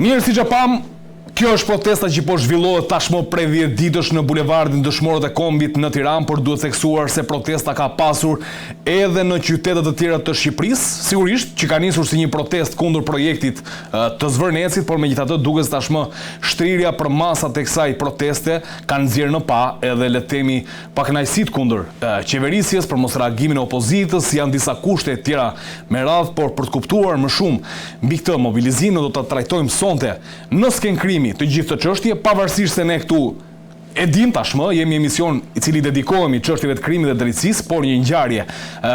Mirë, siç e pamë, kjo është protesta që po zhvillohet tashmë prej 10 ditësh në bulevardin Dëshmorët e Kombit në Tiranë, por duhet theksuar se protesta ka pasur edhe në qytete të tjera të Shqipërisë, sigurisht që ka nisur si një protestë kundër projektit të Zvërnecit, por megjithatë duket se tashmë shtrirja përmasat e kësaj proteste kanë nxjerrë në pah edhe le të themi pakënaqësitë kundër qeverisjes për mosreagimin e opozitës, janë disa kushte e tjera me radhë, por për të kuptuar më shumë mbi këtë mobilizim ne do ta trajtojmë sonte në Skenë Krimi të gjithë këtë çështje, pavarësisht se ne këtu e dimë tashmë, jemi emision i cili dedikohemi çështjeve të krimit dhe drejtësisë, por një ngjarje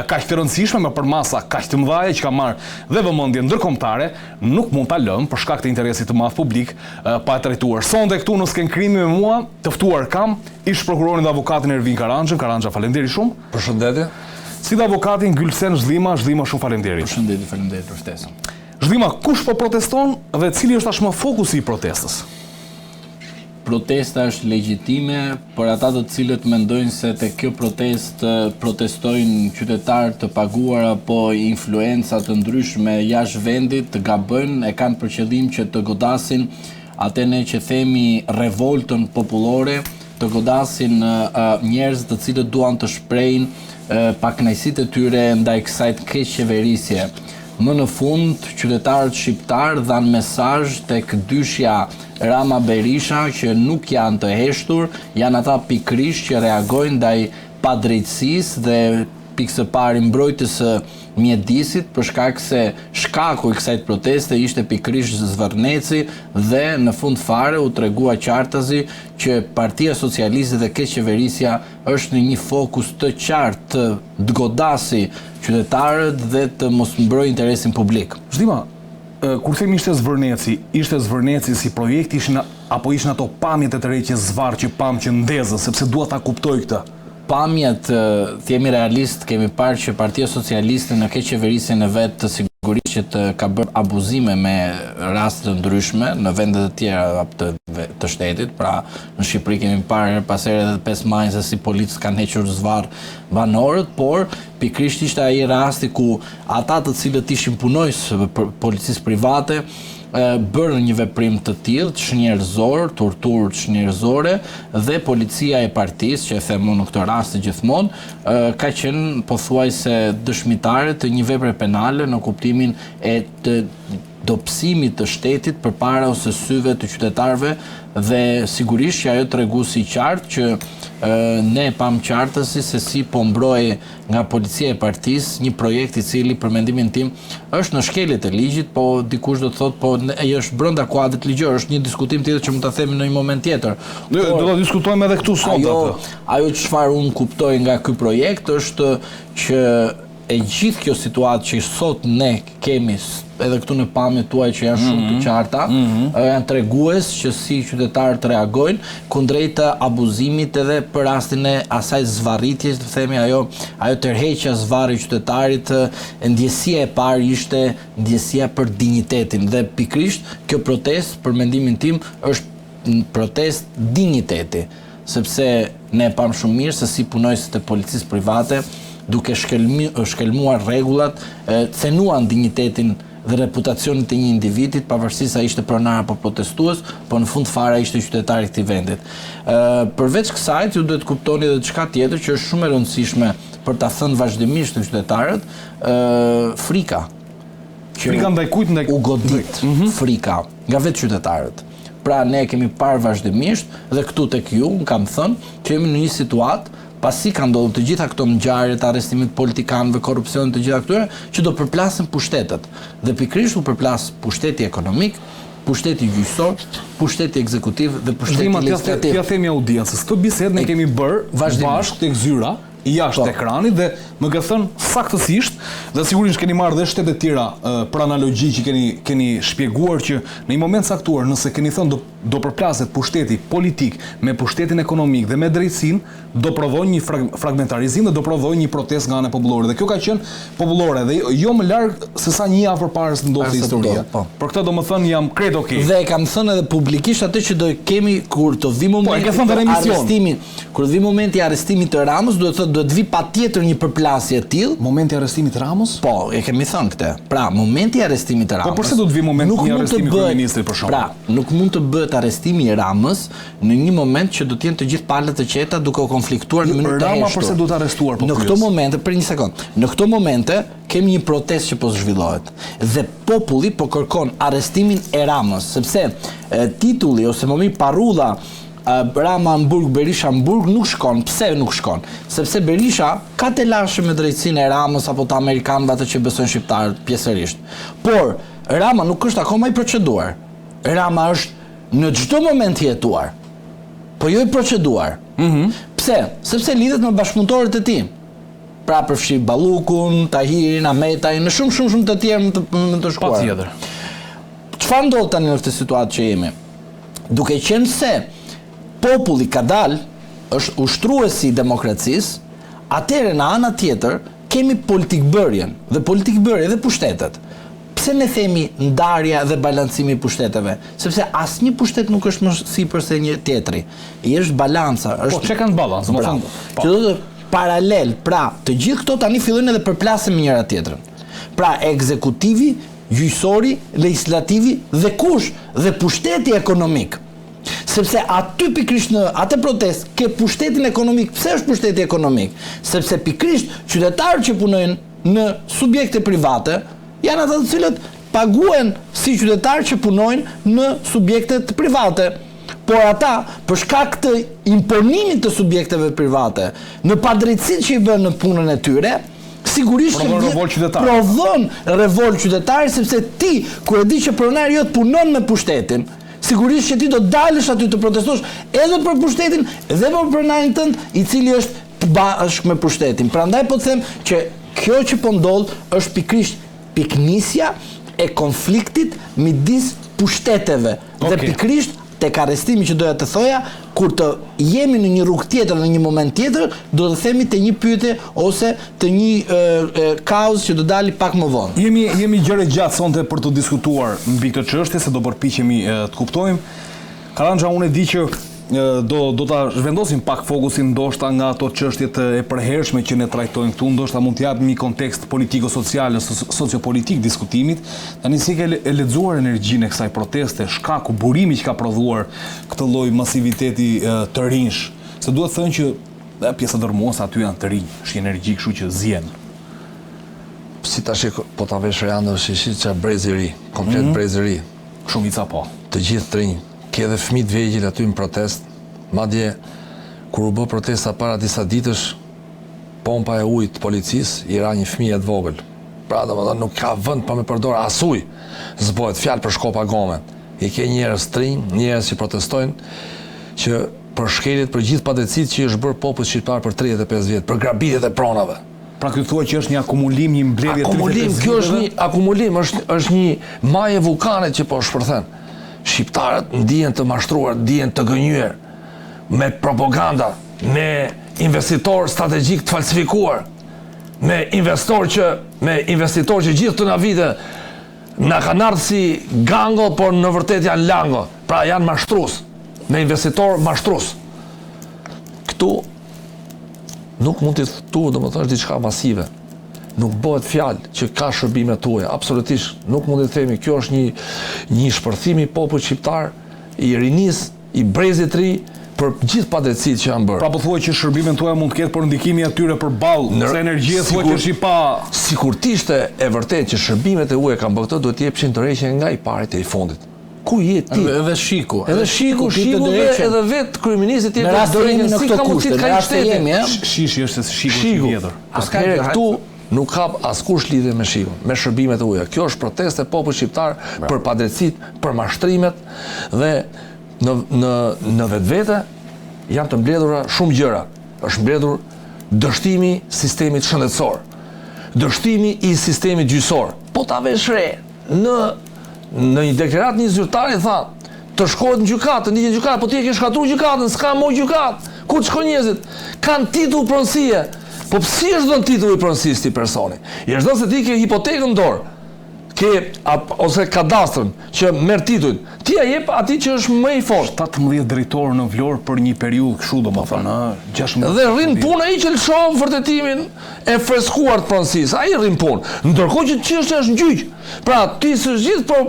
kaq të rëndësishme me përmasa kaq të mëdha që ka marrë dhe vëmendje ndërkombëtare, nuk mund ta lëmë për shkak të interesit të madh publik pa e trajtuar. Sonte këtu në Skenë Krimi me mua të ftuar kam ish-prokurorin dhe avokatin Ervin Karanxhën, Karanxha faleminderit shumë. Përshëndetje. Si dhe avokatin Gylsen Zhdhima, Zhdhima shumë faleminderit. Përshëndetje, faleminderit për ftesën. Zhdhima, kush po proteston dhe cili është tashmë fokusi i protestës? Protesta është legjitime për ata të cilët mendojnë se te kjo protestë protestojnë qytetarë të paguar apo influenca të ndryshme jashtë vendit, të gabojnë, e kanë për qëllim që të godasin atë ne që themi revoltën popullore, të godasin njerëz të cilët duan të shprehin pakënaqësitë e tyre ndaj kësaj të keqqeverisje. Më në fund, qytetarët shqiptarë dhanë mesazh tek dyshja Rama-Berisha që nuk janë të heshtur, janë ata pikërisht që reagojnë ndaj padrejtësisë dhe pikësëpari mbrojtjes së mjedisit për shkak se shkaku i kësaj proteste ishte pikërisht Zvërneci dhe në fund fare u tregua qartazi që Partia Socialiste dhe keqqeverisja është në një fokus të qartë të godasi qytetarët dhe të mos mbrojë interesin publik. Zhdhima, kur themi ishte Zvërneci, ishte Zvërneci si projekt ishin apo ishin ato pamjet e tërheqjes zvarrë që pamë që ndezën, sepse dua ta kuptoj këtë. Pamjet, të jemi realistë, kemi parë që Partia Socialiste në keqqeverisjen e vet sigurisht që të ka bërë abuzime me raste të ndryshme në vende të tjera të, të shtetit, pra në Shqipëri kemi parë herë pas here edhe 5 majin se si policët kanë hequr zvarrë banorët, por pikërisht ishte ai rasti ku ata të cilët ishin punonjës për policisë private bërën një veprim të tillë çnjerëzor, torturë çnjerëzore dhe policia e partisë, që e them unë në këtë rast gjithmonë, ka qenë pothuajse dëshmitare të një vepre penale në kuptimin e të dobësimit të shtetit përpara ose syve të qytetarëve dhe sigurisht që ajo treguesi i qartë që ne e pamë qartësi se si po mbrohej nga policia e partisë një projekt i cili për mendimin tim është në shkelje të ligjit, po dikush do të thotë po ai është brenda kuadrit ligjor, është një diskutim tjetër që mund ta themi në një moment tjetër. Do ta diskutojmë edhe këtu sot ajo, atë. Ajo çfarë unë kuptoj nga ky projekt është që e gjithë kjo situatë që sot ne kemi edhe këtu në pamjet tuaj që janë shumë të mhm. qarta, mm -hmm. janë tregues që si qytetarët reagojnë kundrejt abuzimit edhe për rastin e asaj zvarritjes, të themi ajo, ajo tërheqja zvarrë e qytetarit, ndjesia e parë ishte ndjesia për dinjitetin dhe pikërisht kjo protestë për mendimin tim është protestë dinjiteti sepse ne e pamë shumë mirë se si punonjësit e policisë private duke shkelmuar rregullat, cenuan dinjitetin dhe reputacionin e një individit, pavarësisht se ai ishte pronar apo protestues, po në fund fare ishte qytetar i këtij vendit. Përveç kësaj, ju duhet të kuptoni edhe diçka tjetër që është shumë e rëndësishme për ta thënë vazhdimisht te qytetarët, frika. Që frika ndaj kujt ndaj u godit mm -hmm. frika nga vetë qytetarët. Pra ne e kemi parë vazhdimisht dhe këtu tek ju unë kam thënë që jemi në një situatë pasi kanë ndodhur të gjitha këto ngjarje të arrestimit të politikanëve, korrupsionit të gjitha këtyre, që do përplasen pushtetet. Dhe pikërisht u përplas pushteti ekonomik, pushteti gjyqësor, pushteti ekzekutiv dhe pushteti legjislativ. T'ia themi audiencës, këtë bisedë ne kemi bërë bashkë tek zyra, jashtë po. ekranit dhe më ke thënë saktësisht dhe sigurisht keni marrë dhe shtete të tjera për analogji që keni keni shpjeguar që në një moment caktuar nëse keni thënë do do përplaset pushteti politik me pushtetin ekonomik dhe me drejtësinë, do prodhojë një fragmentarizim dhe do prodhojë një protestë nga ana popullore. Dhe kjo ka qenë popullore dhe jo më larg se sa një javë përpara se të ndodhte historia. Po. Për këtë domethënë jam krejt okay. Dhe e kam thënë edhe publikisht atë që do kemi kur të vi momenti po, e thënë në emision. Kur të vi momenti i arrestimit të Ramës, duhet të thotë duhet të vi patjetër një përplasje e tillë. Momenti i arrestimit të Ramës? Po, e kemi thënë këtë. Pra, momenti i arrestimit të Ramës. Po përse do të vi momenti i arrestimit të kryeministrit për shembull? Pra, nuk mund të bëhet arrestimi i Ramës në një moment që do të jenë të gjithë palët të qeta duke u konfliktuar në mënyrë të heshtur. Rama përse duhet arrestuar po Në këto momente, për një sekond. Në këto momente kemi një protestë që po zhvillohet dhe populli po kërkon arrestimin e Ramës, sepse titulli ose më mirë parulla Rama në burg, Berisha në burg nuk shkon. Pse nuk shkon? Sepse Berisha ka telashe me drejtësinë e Ramës apo të amerikanëve atë që besojnë shqiptarët pjesërisht. Por Rama nuk është akoma i proceduar. Rama është në çdo moment i hetuar. Po jo i proceduar. Mm -hmm. Pse? Sepse lidhet me bashkëpunëtorët e tij. Pra përfshi Ballukun, Tahirin, Ahmetajn, shumë shumë shumë të tjerë më të më të shkuar. Patjetër. Çfarë ndodh tani në këtë situatë që jemi? Duke qenë se populli ka dalë, është ushtruesi i demokracisë, atëherë në ana tjetër kemi politikbërjen dhe politikbërje dhe pushtetet. Pse ne themi ndarja dhe balancimi i pushteteve? Sepse asnjë pushtet nuk është më sipër se një tjetri. I është balanca, është Po check and balance, domethënë. Po. Që do të paralel, pra, të gjithë këto tani fillojnë edhe përplasen me njëra tjetrën. Pra, ekzekutivi gjyqësori, legjislativi dhe kush? Dhe pushteti ekonomik. Sepse aty pikërisht në atë protestë ke pushtetin ekonomik. Pse është pushteti ekonomik? Sepse pikërisht qytetarët që punojnë në subjekte private janë ata të cilët paguhen si qytetarë që punojnë në subjektet private. Por ata, për shkak të imponimit të subjekteve private, në padrejtësitë që i bëhen në punën e tyre, sigurisht që prodhon revoltë qytetare. Prodhon revoltë qytetare sepse ti kur e di që pronari jot punon me pushtetin, sigurisht që ti do dalësh aty të protestosh edhe për pushtetin dhe për pronarin tënd, i cili është bashkë me pushtetin. Prandaj po të them që kjo që po ndodh është pikërisht pikënisja e konfliktit midis pushteteve. Okay. Dhe pikërisht tek arrestimi që doja të thoja, kur të jemi në një rrugë tjetër në një moment tjetër, do të themi te një pyetje ose te një e, e, kauzë që do dali pak më vonë. Jemi jemi gjerë e gjatë sonte për të diskutuar mbi këtë çështje se do përpiqemi të kuptojmë. Karanxha unë e di që do do ta zhvendosim pak fokusin ndoshta nga ato çështjet e përhershme që ne trajtojmë këtu, ndoshta mund të japim një kontekst politiko-social ose sociopolitik diskutimit. Tani si ke e lexuar energjinë e kësaj proteste, shkaku, burimi që ka prodhuar këtë lloj masiviteti të rinjsh, se duhet thënë që dhe pjesa dërrmuese aty janë të rinj, është një energji kështu që zien. Si tash po ta vesh re Ando, si si ça brez i ri, komplet mm -hmm. brez i ri. Shumica po. Të gjithë të rinj, Ke edhe fëmijë të vegjël aty në protestë, madje kur u bë protesta para disa ditësh, pompa e ujit të policisë i ra një fëmije të vogël. Pra domethënë nuk ka vend për me përdor as ujë. S'bohet fjalë për shkopa gome. I ke njerëz të rinj, njerëz që protestojnë, që për shkeljet për gjithë padrejtësitë që i është bërë popullit shqiptar për 35 vjet, për grabitjet e pronave. Pra ky thua që është një akumulim, një mbledhje 35 Akumulim, kjo është një akumulim, është është një majë e vullkanit që po shpërthen. Shqiptarët ndihen të mashtruar, ndihen të gënjyer me propaganda, me investitorë strategjikë të falsifikuar, me investorë që me investitorë që gjithë këto vite na kanë ardhur si gango, por në vërtet janë lango. Pra janë mashtrus, me investitorë mashtrus. Këtu Nuk mund të këtu, domethënë është diçka masive. Nuk bëhet fjalë që ka shërbime të huaja, absolutisht nuk mund të themi kjo është një një shpërthim i popullit shqiptar, i rinisë, i brezit të ri për gjithë padrejtësitë që janë bërë. Pra po thua që shërbime të huaja mund të ketë, por ndikimi i atyre përballë kësaj energjie thua që është i pa Sikur të ishte e vërtetë që shërbimet e huaja kanë bërë këtë, duhet të jepshin dorëheqje nga i pari te i fundit. Ku je ti? Edhe Shiku. Edhe Shiku, Shiku dhe edhe vetë kryeministri të jepte dorëheqjen. Në këto kushte, në rast se jemi, ë? Shishi është se Shiku është i vjetër. Po s'ka këtu nuk ka askush lidhje me Shikun, me shërbimet e huaja. Kjo është protestë e popullit shqiptar për padrejtësitë, për mashtrimet dhe në në në vetvete janë të mbledhura shumë gjëra. Është mbledhur dështimi i sistemit shëndetësor, dështimi i sistemit gjyqësor. Po ta vesh re, Në në një deklaratë një zyrtari tha, Të shkohet në gjykatë, të ndiqet në gjykatë, po ti e ke shkatërru gjykatën, s'ka mo gjykatë. Ku të shkojnë njerëzit? Kanë titull pronësie. Po pse i është dhënë titulli i pronësisë këtij personi? I është dhënë se ti ke hipotekën në dorë. Ke ose kadastrën që merr titujt. Ti ia jep atij që është më i fortë. 17 drejtorë në Vlorë për një periudhë kështu domethënë, ë, 16. Dhe rrin punë ai që lëshon vërtetimin e freskuar të pronësisë. Ai rrin punë. Ndërkohë që çështja është në gjyq. Pra, ti s'është zgjidh po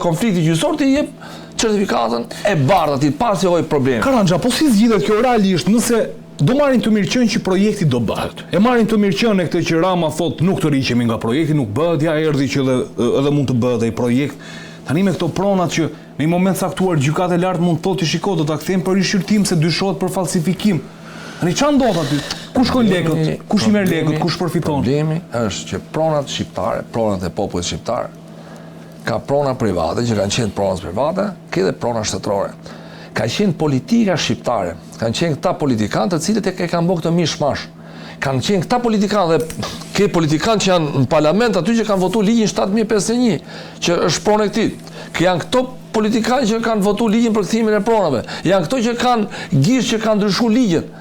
konflikti gjyqësor ti jep certifikatën e bardhë atij pa asnjë lloj problemi. Karanxha, po si zgjidhet kjo realisht nëse do marrin të mirëqenë që projekti do bëhet. E marrin të mirëqenë këtë që Rama thotë nuk tërhiqemi nga projekti, nuk bëhet, ja erdhi që edhe edhe mund të bëhet ai projekt. Tani me këto pronat që në një moment caktuar gjykata e lartë mund të thotë që shiko do ta kthejmë për rishqyrtim se dyshohet për falsifikim. Tani ça ndodh aty? Ku shkojnë lekët? Kush i merr lekët? Kush përfiton? Problemi është që pronat shqiptare, pronat e popullit shqiptar, ka prona private që kanë qenë pronat private, ke dhe prona shtetërore. Ka qenë politika shqiptare, kanë qenë këta politikanë të cilët e kanë bërë këtë mishmash. Kanë qenë këta politikanë dhe ke politikanë që janë në parlament aty që kanë votu ligjin 7501, që është pronë e këtij. Ke janë këto politikanë që kanë votu ligjin për kthimin e pronave. Janë këto që kanë gisht që kanë ndryshu ligjet.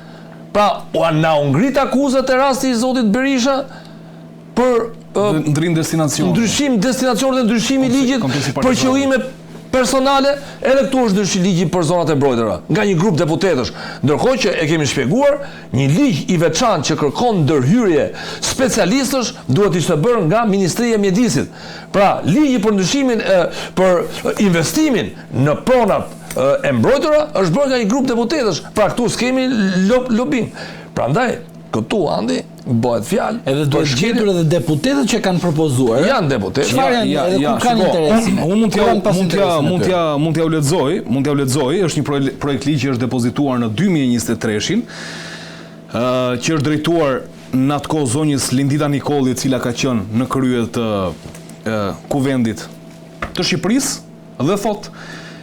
Pra, na u ngrit akuza te rasti i zotit Berisha, për ndrim destinacioni. Ndryshim destinacioni dhe ndryshim i ligjit për qëllime personale, edhe këtu është ndryshim ligji për zonat e mbrojtura nga një grup deputetësh. Ndërkohë që e kemi shpjeguar, një ligj i veçantë që kërkon ndërhyrje specialistësh duhet të ishte bërë nga Ministria e Mjedisit. Pra, ligji për ndryshimin e për investimin në pronat e mbrojtura është bërë nga një grup deputetësh. Pra këtu s'kemi lobim. Prandaj, këtu Andi bëhet fjalë. Edhe duhet gjetur edhe deputetët që kanë propozuar. Janë deputetë. Çfarë janë ja, edhe ku kanë interesin? Unë mund t'ja mund t'ja mund t'ja mund t'jua lexoj, mund t'jua lexoj, është një projektligj që është depozituar në 2023-shin, ë që është drejtuar në atë kohë zonjës Lindita Nikolli, e cila ka qenë në krye të ë kuvendit të Shqipërisë Dhe thotë,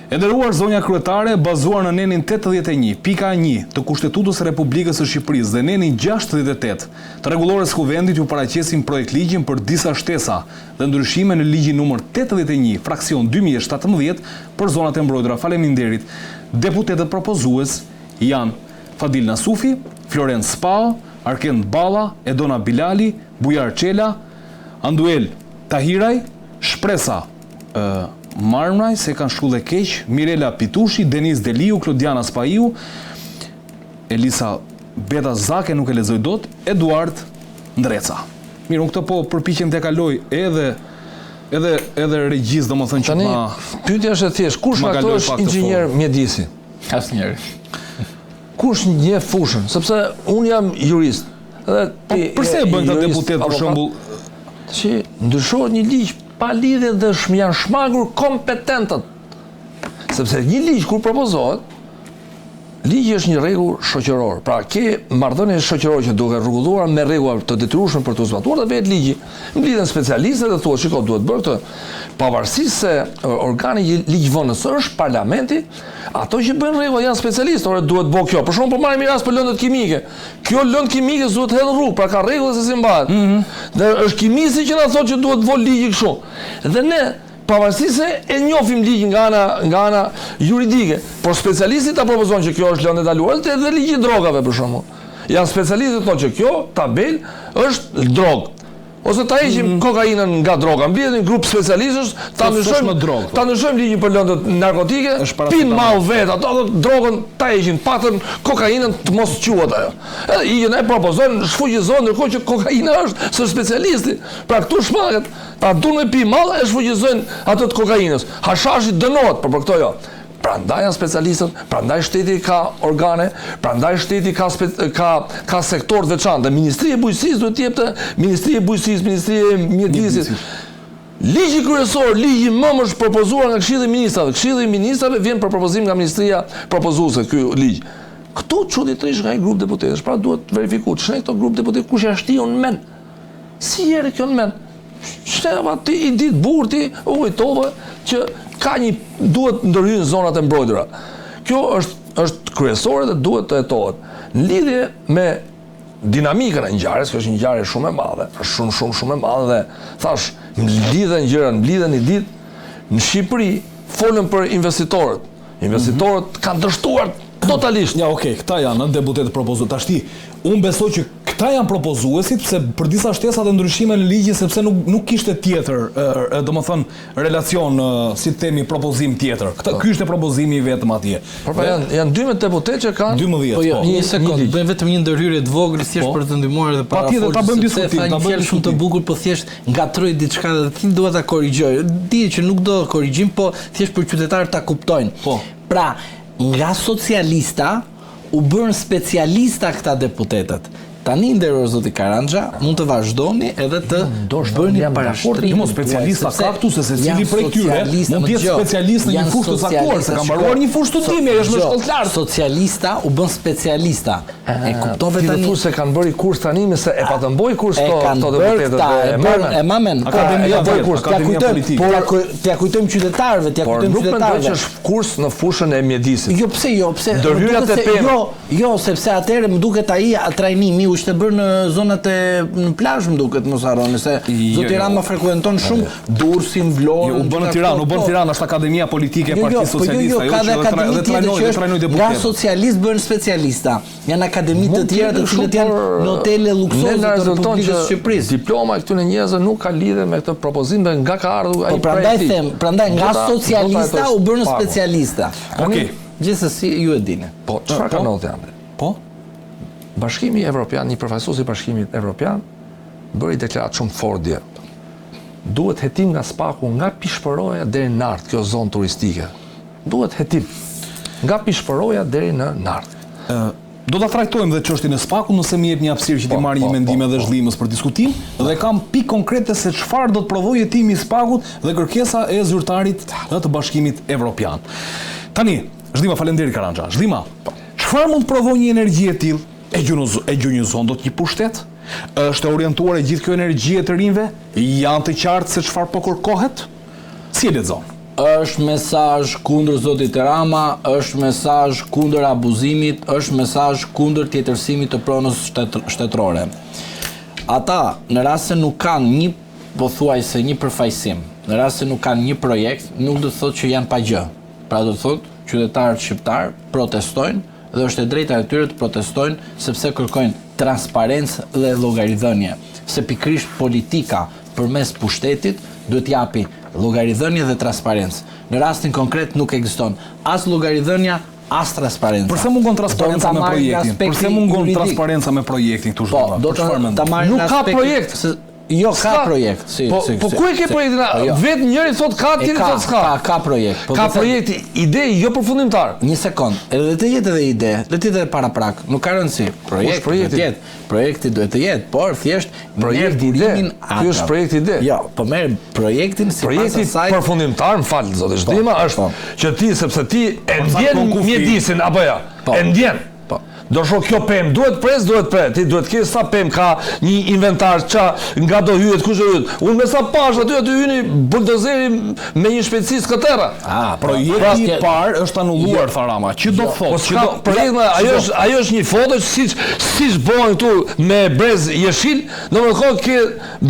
E nderuar zonja kryetare, bazuar në nenin 81, pika 1, të Kushtetutës së Republikës së Shqipërisë dhe nenin 68, të Rregullores së Kuvendit ju paraqesim projektligjin për disa shtesa dhe ndryshime në ligjin numër 81, fraksion 2017, për zonat e mbrojtura. Faleminderit. Deputetët propozues janë Fadil Nasufi, Florenc Spaho, Arkend Balla, Edona Bilali, Bujar Çela, Anduel Tahiraj, Shpresa Marmraj, se kanë shkru dhe keq, Mirela Pitushi, Denis Deliu, Klodiana Spahiu, Elisa Beta Zake, nuk e lexoj dot, Eduard Ndreca. Mirë, unë këtë po përpiqem t'ia kaloj edhe edhe edhe regjisë, domethënë që ma Pyetja është e thjeshtë, kush nga këto është inxhinier mjedisi? Asnjëri. Kush njeh fushën, sepse unë jam jurist. Dhe po, ti përse e bëjnë këta deputetë për shembull? Që ndryshohet një ligj pa lidhje dhe shm, janë shmangur kompetentët. Sepse një ligj kur propozohet, ligji është një rregull shoqëror. Pra ke marrëdhënie shoqërore që duhet rregulluar me rregulla të detyrueshme për t'u zbatuar dhe vetë ligji. Mblidhen specialistët dhe thua, shiko, duhet bërë këtë. Pavarësisht se organi ligjvënës është parlamenti, ato që bëjnë rregulla janë specialistë, ore duhet bë kjo. Për shembull, po marrim një rast për lëndët kimike. Kjo lëndë kimike s'duhet hedhë në rrugë, pra ka rregulla se si mbahet. Mm -hmm. Dhe është kimisti që na thotë që duhet vë ligji kështu. Dhe ne pavarësisht se e njohim ligjin nga ana nga ana juridike, por specialisti ta propozon që kjo është lëndë e ndaluar, edhe ligji i drogave për shembull. Janë specialistët që thonë që kjo tabelë është drogë. Ose ta heqim mm -hmm. kokainën nga droga, mblidhet një grup specialistësh, ta ndryshojmë drogë. Ta ndryshojmë ligjin për lëndët narkotike, pin mall vet, ato dhe drogën ta heqin, patën kokainën të mos quhet ajo. Edhe ikin e propozojnë, shfuqizohen ndërkohë që kokaina është se specialisti. Pra këtu shmanget, ta duan me pi mall e shfuqizojnë atë të kokainës. Hashashi dënohet, por për këto jo. Prandaj janë specialistët, prandaj shteti ka organe, prandaj shteti ka ka ka sektor të veçantë. Dhe Ministria e Bujqësisë duhet të jepte Ministria e Bujqësisë, Ministria e Mjedisit. Ligji kryesor, ligji mëmë është propozuar nga Këshilli i Ministrave. Këshilli i Ministrave vjen për propozim nga Ministria propozuese ky ligj. Këtu çuditërisht nga një grup deputetësh, pra duhet verifikuar ç'ne këto grup deputetësh kush ja shtiu në mend. Si erdhi kjo në mend? Shteva ti i ditë burr ti u kujtove që ka një duhet ndërhyjnë në zonat e mbrojtura. Kjo është është kryesore dhe duhet të hetohet. Në lidhje me dinamikën e ngjarjes, kjo është një ngjarje shumë e madhe, është shumë shumë shumë e madhe dhe thash, mblidhen gjërat, mblidhen një ditë në Shqipëri folën për investitorët. Investitorët kanë dështuar totalisht. Ja, okay, këta janë deputetë propozues. Tashti, unë besoj që këta janë propozuesit pse për disa shtesa dhe ndryshime në ligjin sepse nuk nuk kishte tjetër, domethënë relacion, si të themi, propozim tjetër. Këta po. ky ishte propozimi i vetëm atje. Po pra janë janë 12 deputetë që kanë 12. Po jo, po. një sekond, bëjmë vetëm një ndërhyrje të vogël thjesht po. për të ndihmuar edhe para. Patjetër ta bëjmë diskutim, ta bëjmë shumë të bukur, po thjesht ngatërroi diçka dhe ti dua ta korrigjoj. Di që nuk do korrigjim, po thjesht për qytetarët ta kuptojnë. Po. Pra, nga socialista u bërën specialista këta deputetët. Tani i nderuar zoti Karanxha, mund të vazhdoni edhe të bëni parashtrimin. Jo, specialista ka këtu se secili prej këtyre mund të jetë specialist në një fushë të caktuar, se ka mbaruar një fushë studimi, është me shkollë të lartë. Socialista u bën specialista. E kuptove tani? Ti thu se kanë bërë kurs tani, se e patën bërë kurs këto këto deputetët e marrë. E mamen. Akademia e bërë kurs, Akademia Politike. T'ia kujtojmë qytetarëve, t'ia kujtojmë qytetarëve. Por nuk mendoj që është kurs në fushën e mjedisit. Jo, pse jo, pse? Ndërhyrjet e pemës. Jo, jo, sepse atëherë më duket ai trajnimi u ishte bërë në zonat e në plazh më duket, mos harroni se jo, zoti jo. Rama frekuenton shumë Durrësin, Vlorën. Jo, u bë në Tiranë, u bë në Tiranë, është Akademia Politike e jo, jo, Partisë po jo, Socialiste, ajo që edhe trajnoi, dhe trajnoi deputetët. Nga socialistë bëhen specialista. Janë akademi të tjera të cilët janë në hotele luksoze të Republikës së Shqipërisë. Diploma e këtyre njerëzve nuk ka lidhje me këtë propozim dhe nga ka ardhur ai po prandaj them, prandaj nga socialista u bënë specialista. Okej. Gjithsesi ju e dini. Po, çfarë ka po. ndodhur Andi? Po. Bashkimi Evropian, një përfaqësues i Bashkimit Evropian bëri deklaratë shumë fort dje. Duhet hetim nga SPAK-u nga Pishpëroja deri në Nartë, kjo zonë turistike. Duhet hetim nga Pishpëroja deri në Nartë. Do ta trajtojmë dhe çështjen e SPAK-ut nëse më jep një hapësirë që t'i po, marr një po, mendim po, edhe Zhlimës për diskutim dhe kam pikë konkrete se çfarë do të prodhojë hetimi i SPAK-ut dhe kërkesa e zyrtarit të Bashkimit Evropian. Tani, Zhlima, faleminderit Karanxha. Zhlima, çfarë mund të prodhojë një energji e tillë? E gjunjëz, e gjunjëzon dot një pushtet? Është e orientuar e gjithë kjo energji e të rinjve? Janë të qartë se çfarë po kërkohet? Si e lexon? Është mesazh kundër zotit Rama, është mesazh kundër abuzimit, është mesazh kundër tjetërsimit të pronës shtetërore. Ata, në rast se nuk kanë një pothuajse një përfaqësim, në rast se nuk kanë një projekt, nuk do të thotë që janë pa gjë. Pra do të thotë qytetarët shqiptarë protestojnë dhe është e drejta e tyre të protestojnë sepse kërkojnë transparencë dhe llogaridhënie, se pikërisht politika përmes pushtetit duhet të japi llogaridhënie dhe transparencë. Në rastin konkret nuk ekziston as llogaridhënia, as transparenca. Përse mungon transparenca me projektin? Përse mungon transparenca me projektin këtu po, do të ta marrim Nuk ka projekt. Jo, ka projekt, si, po, si, po ku e ke projektin? Po, jo. Vetë njëri thotë ka, tjetri thotë s'ka. Ka, ka projekt. Po, ka projekt ide jo përfundimtar. Një sekond, edhe të jetë edhe ide, le të jetë edhe paraprak, nuk ka rëndësi. Projekt duhet të jetë, projekti duhet të jetë, por thjesht projekti ide. Ky është projekt ide. Jo, po merr projektin sipas projekti asaj. Projekti përfundimtar, më fal zoti po, Zhdima, është po. që ti sepse ti e ndjen mjedisin apo jo? Po. E ndjen. Po. Do shoh kjo pemë, duhet pre, s'duhet pre. Ti duhet ke sa pemë ka një inventar ça nga do hyhet, kush do hyhet. Unë me sa pash aty aty hyni buldozeri me një shpejtësi skëterra. Ah, po, projekti i parë është anulluar jo. tha Rama. Që do jo. thotë, po s'ka projekt, jo. ajo është ajo është një foto që siç siç bëhen këtu me brez jeshil, domethënë ke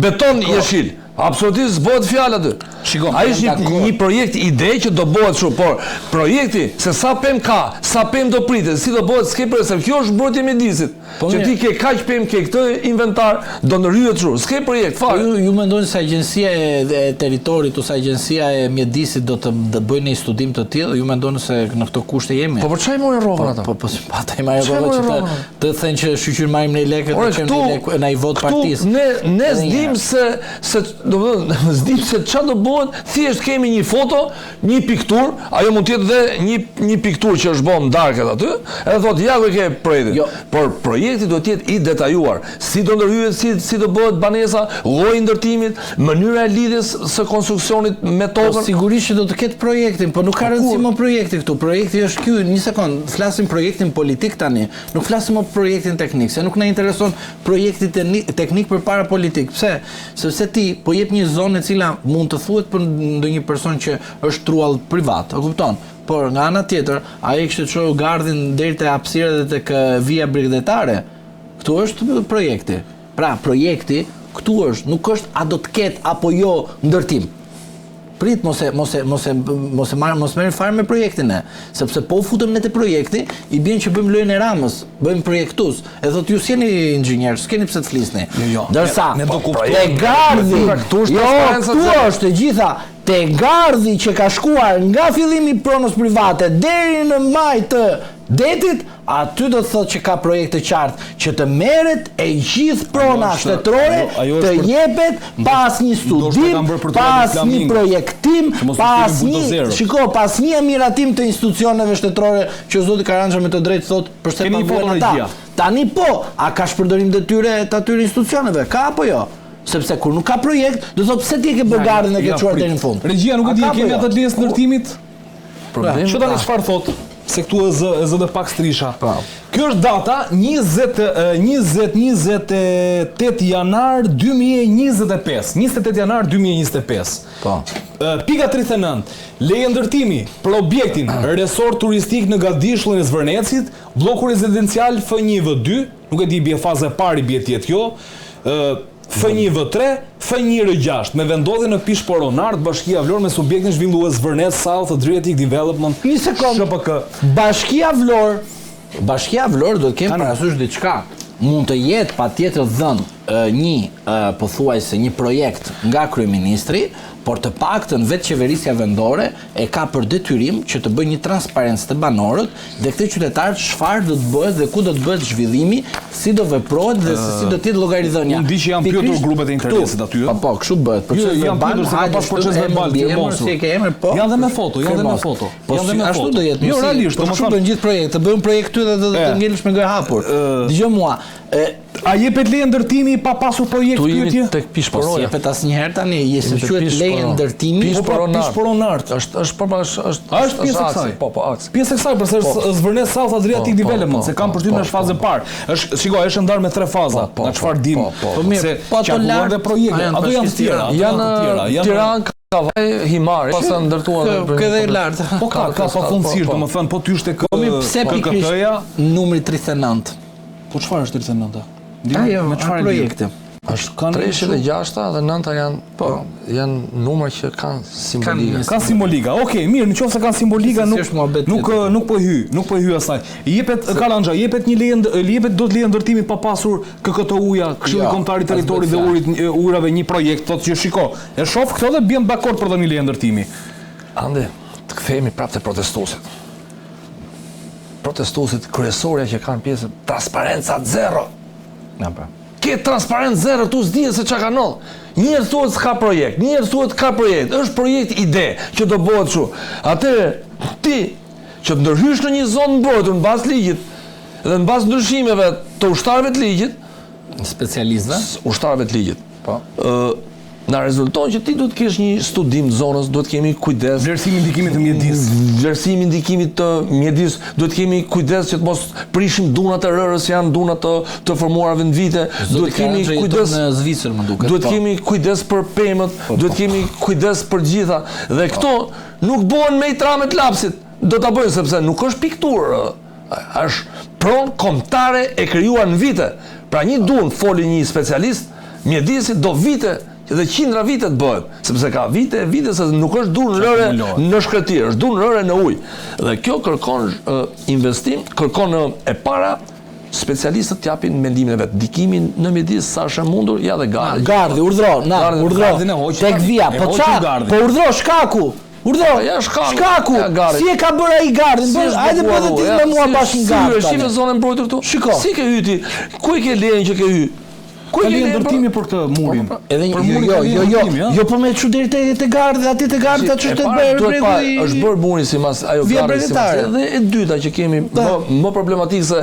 beton jeshil. Absolutisht s'bëhet fjalë aty. Shiko, ai është një, një projekt ide që do bëhet kështu, por projekti se sa pemë ka, sa pemë do priten, si do bëhet s'ke projekt, se kjo është mbrojtje e mjedisit. Po që ti ke kaq pemë, ke këtë inventar, do ndërhyhet kështu. S'ke projekt po fare. Po ju ju mendoni se agjencia e, e territorit ose agjencia e mjedisit do të do bëjnë një studim të tillë? Ju mendoni se në këto kushte jemi? Po për çfarë i morën rrogën po, ata? Po po, po ata i marrin rrogën që të Të thënë që shyqyr marrim ne lekët dhe çojmë ne lekë na i votë partisë. Ne ne s'dim se se domethënë s'dim se çfarë do bëhet, thjesht kemi një foto, një pikturë, ajo mund të jetë dhe një një pikturë që është bërë në darkë aty, edhe thotë ja ku e ke projektin. Jo. Por projekti duhet të jetë i detajuar, si do ndërhyhet, si si do bëhet banesa, lloji i ndërtimit, mënyra e lidhjes së konstruksionit me po, tokën. Po sigurisht që do të ketë projektin, po nuk ka po rëndësi më projekti këtu. Projekti është ky, një sekond, flasim projektin politik tani. Nuk flasim më projektin teknik, se nuk na intereson projekti teknik përpara politik. Pse? Sepse ti po jep një zonë e cila mund të thuhet për ndonjë person që është truall privat, e kupton? Por nga ana tjetër, ai e kishte çuar gardhin deri te hapësira dhe tek vija bregdetare. Këtu është projekti. Pra, projekti këtu është, nuk është a do të ketë apo jo ndërtim. Prit, mos e mos e mos e mos e marr mos merrem fare me projektin ne, sepse po u futëm ne te projekti, i bjen që bëjmë lojën e Ramës, bëjmë projektues. E thotë ju s'jeni inxhinier, s'keni pse të flisni. Jo, jo. Ndërsa ne, ne do kuptojmë. Te gardhi, pra, këtu është jo, transparenca këtu është e gjitha. Te gardhi që ka shkuar nga fillimi i pronës private deri në majë të detit, aty do të thotë që ka projekt të qartë që të merret e gjithë prona është- shtetërore ajo- ajo të është për- jepet pa asnjë Ndoshta e studim, kanë bërë për të pa luajtur asnjë flamingo, projektim, që mos pa u thirrin asnjë, buldozerët. shiko, pa asnjë miratim të institucioneve shtetërore që zoti Karanxha me të drejtë thotë përse Keni një paguhen foto ata. regjia. Tani po, a ka shpërdorim detyre të atyre institucioneve? Ka apo jo? Sepse kur nuk ka projekt, do thotë pse ti e ke bërë gardhin dhe ke Ja, çuar prit. deri në fund. Regjia nuk A e di, ka e apo kemi jo? atë të lejes ndërtimit? Problemi Që tani çfarë thot? Se këtu e zë, e zë dhe pak strisha. Po. Kjo është data 20, e, 20 28 janar 2025. 28 janar 2025. Po. E, Pika 39. Leje ndërtimi për objektin resort turistik në Gadishullin e Zvërnecit, blloku rezidencial F1V2, nuk e di bie faza e parë i bie tjetë kjo. ë, F1V3, F1R6 me vendodhje në Pishporonart, Bashkia Vlorë me subjektin zhvillues Zvërnec South Adriatic Development Një sekond. SHPK. Bashkia Vlorë, Bashkia Vlorë duhet kemi parasysh diçka. Mund të jetë patjetër dhënë ë, një ë, pothuajse një projekt nga kryeministri, por të paktën vetë qeverisja vendore e ka për detyrim që të bëjë një transparencë të banorët dhe këtë qytetarët çfarë do të bëhet dhe ku do të bëhet zhvillimi, si do veprohet dhe se si do të jetë llogaridhënia. Unë di që janë pyetur Pikërisht grupet e interesit këtu. aty, ë? Po po, kështu bëhet. Jo, Proces janë verbal, pyetur se ka hajde, pas shtu, proces emër, verbal, mbiemër, firmosur. si e ke emër, po. Janë dhe me foto, janë dhe me Firmos. foto. Po Janë dhe si, me ashtu foto. do jetë. Jo, si- realisht, po domethënë- kështu bën gjithë projekt, të bëjmë projekt ty dhe do E. të ngelesh me gojë hapur. Dëgjoj mua, e A jepet leje ndërtimi pa pasur projekt Tu jemi pyetje? tek po si Pishporoja. jepet asnjëherë tani, je se Jemi tek quhet leje Pishporo. ndërtimi. Po pra, Pishporonart. Pishporonart. Është është po është është A është pjesë e aksi, kësaj? Po, po, aksi. Pjesë e kësaj, përse është Zvërnec South Adriatic Po, po, Development, po, se kam po, përshtypjen po, është fazë e po. parë. Është, shiko, është ndarë me tre faza, Po, po, nga çfarë dim. po, po, Po mirë, se po ato qarkulluan lart, dhe projekte, a janë ato janë të bashkisë tjera, ato Janë janë të tjera, janë Tiranë, Kavaj, Himari, pastaj ndërtuan Kë- Kë dhe lart. Po ka, ka pafundësisht, domethënë, po ty është tek Po mirë, pse pikërisht KKT-ja. numri 39? Po çfarë është 39-a? Ajo, me çfarë lidhet? projekte? Është Kanë 3 dhe 6 dhe 9 janë po janë numra që kanë simbolika. një Ka simbolika. Okej, mirë, në qoftë se kanë simbolika Se si nuk është muhabet nuk tjetër. nuk po hy, nuk po hy asaj. I Jepet Karanxha, jepet një leje ndë- jepet do të leje ndërtimi pa pasur KKTU-ja, Këshilli Jo, Kombëtar i as Territorit dhe bëhet Urit e, Ujrave një projekt thotë që shiko, e shoh këtë dhe bjem dakord për dhënë leje ndërtimi. Ande, të kthehemi prapë te protestuesit. Protestuesit kryesorja që kanë pjesë transparenca zero. Na pra. Ke transparencë zero, tu s'dihet se çka ka ndodhur. Një herë thuhet s'ka projekt, një herë thuhet ka projekt, është projekt ide që do bëhet kështu. Atëherë ti që të ndërhysh në një zonë mbrojtur në bazë të ligjit dhe në bazë ndryshimeve të ushtarëve të ligjit, Specialistëve? ushtarëve të ligjit. Po. Ë na rezulton që ti duhet të kesh një studim të zonës, duhet të kemi kujdes Vlerësimi i ndikimit të mjedis. vlerësimi i ndikimit të mjedis, duhet të kemi kujdes që të mos prishim dunat e rërës që janë duna të të formuara në vite, duhet të kemi Karanxha jeton kujdes në Zvicër, më duket. duhet po. kemi kujdes për pemët, duhet kemi kujdes për gjitha. Dhe këto nuk bëhen me i trame të lapsit. Do ta bëjnë sepse nuk është pikturë, ë, është pronë kombëtare e krijuar në vite. Pra një dun foli një specialist mjedisi do vite dhe qindra vite të bëhet, sepse ka vite e vite se nuk është dun rëre Akumullohet. në shkretir, është dun rëre në ujë. Dhe kjo kërkon ë, investim, kërkon ë, e para specialistët t'japin mendimin e vet, ndikimin në mjedis sa është e mundur, ja dhe gardhi. Gardhi, urdhro, na, Gardhi- urdhro. gardhin e hoqi Tek tani, vija, e po hoqi ça? gardhin. Po urdhro shkaku. Urdhro. Ja, shkaku. Shkaku. Ja, gardhi. Si e ka bërë ai gardhin? Si Bër, është hajde bllokuar bëj dhe ti rruga, me mua si- bashkë në Si gardh. hyre, tani. shife zonën e mbrojtur këtu? Shiko. Si ke hy ti? Ku e ke lejen që ke hy? Ku Ka e ke leje lejen? ndërtimi për këtë murin. Edhe një Për jo murin jo ka leje jo jo, ndërtimi, ëh? jo po me çu deri te te gardhi, aty te gardhi aty E është para, bërë duhet bregu pa, i është bërë muri sipas ajo Vija gardhi sipas. bregdetare. Dhe e dyta që kemi më më problematik se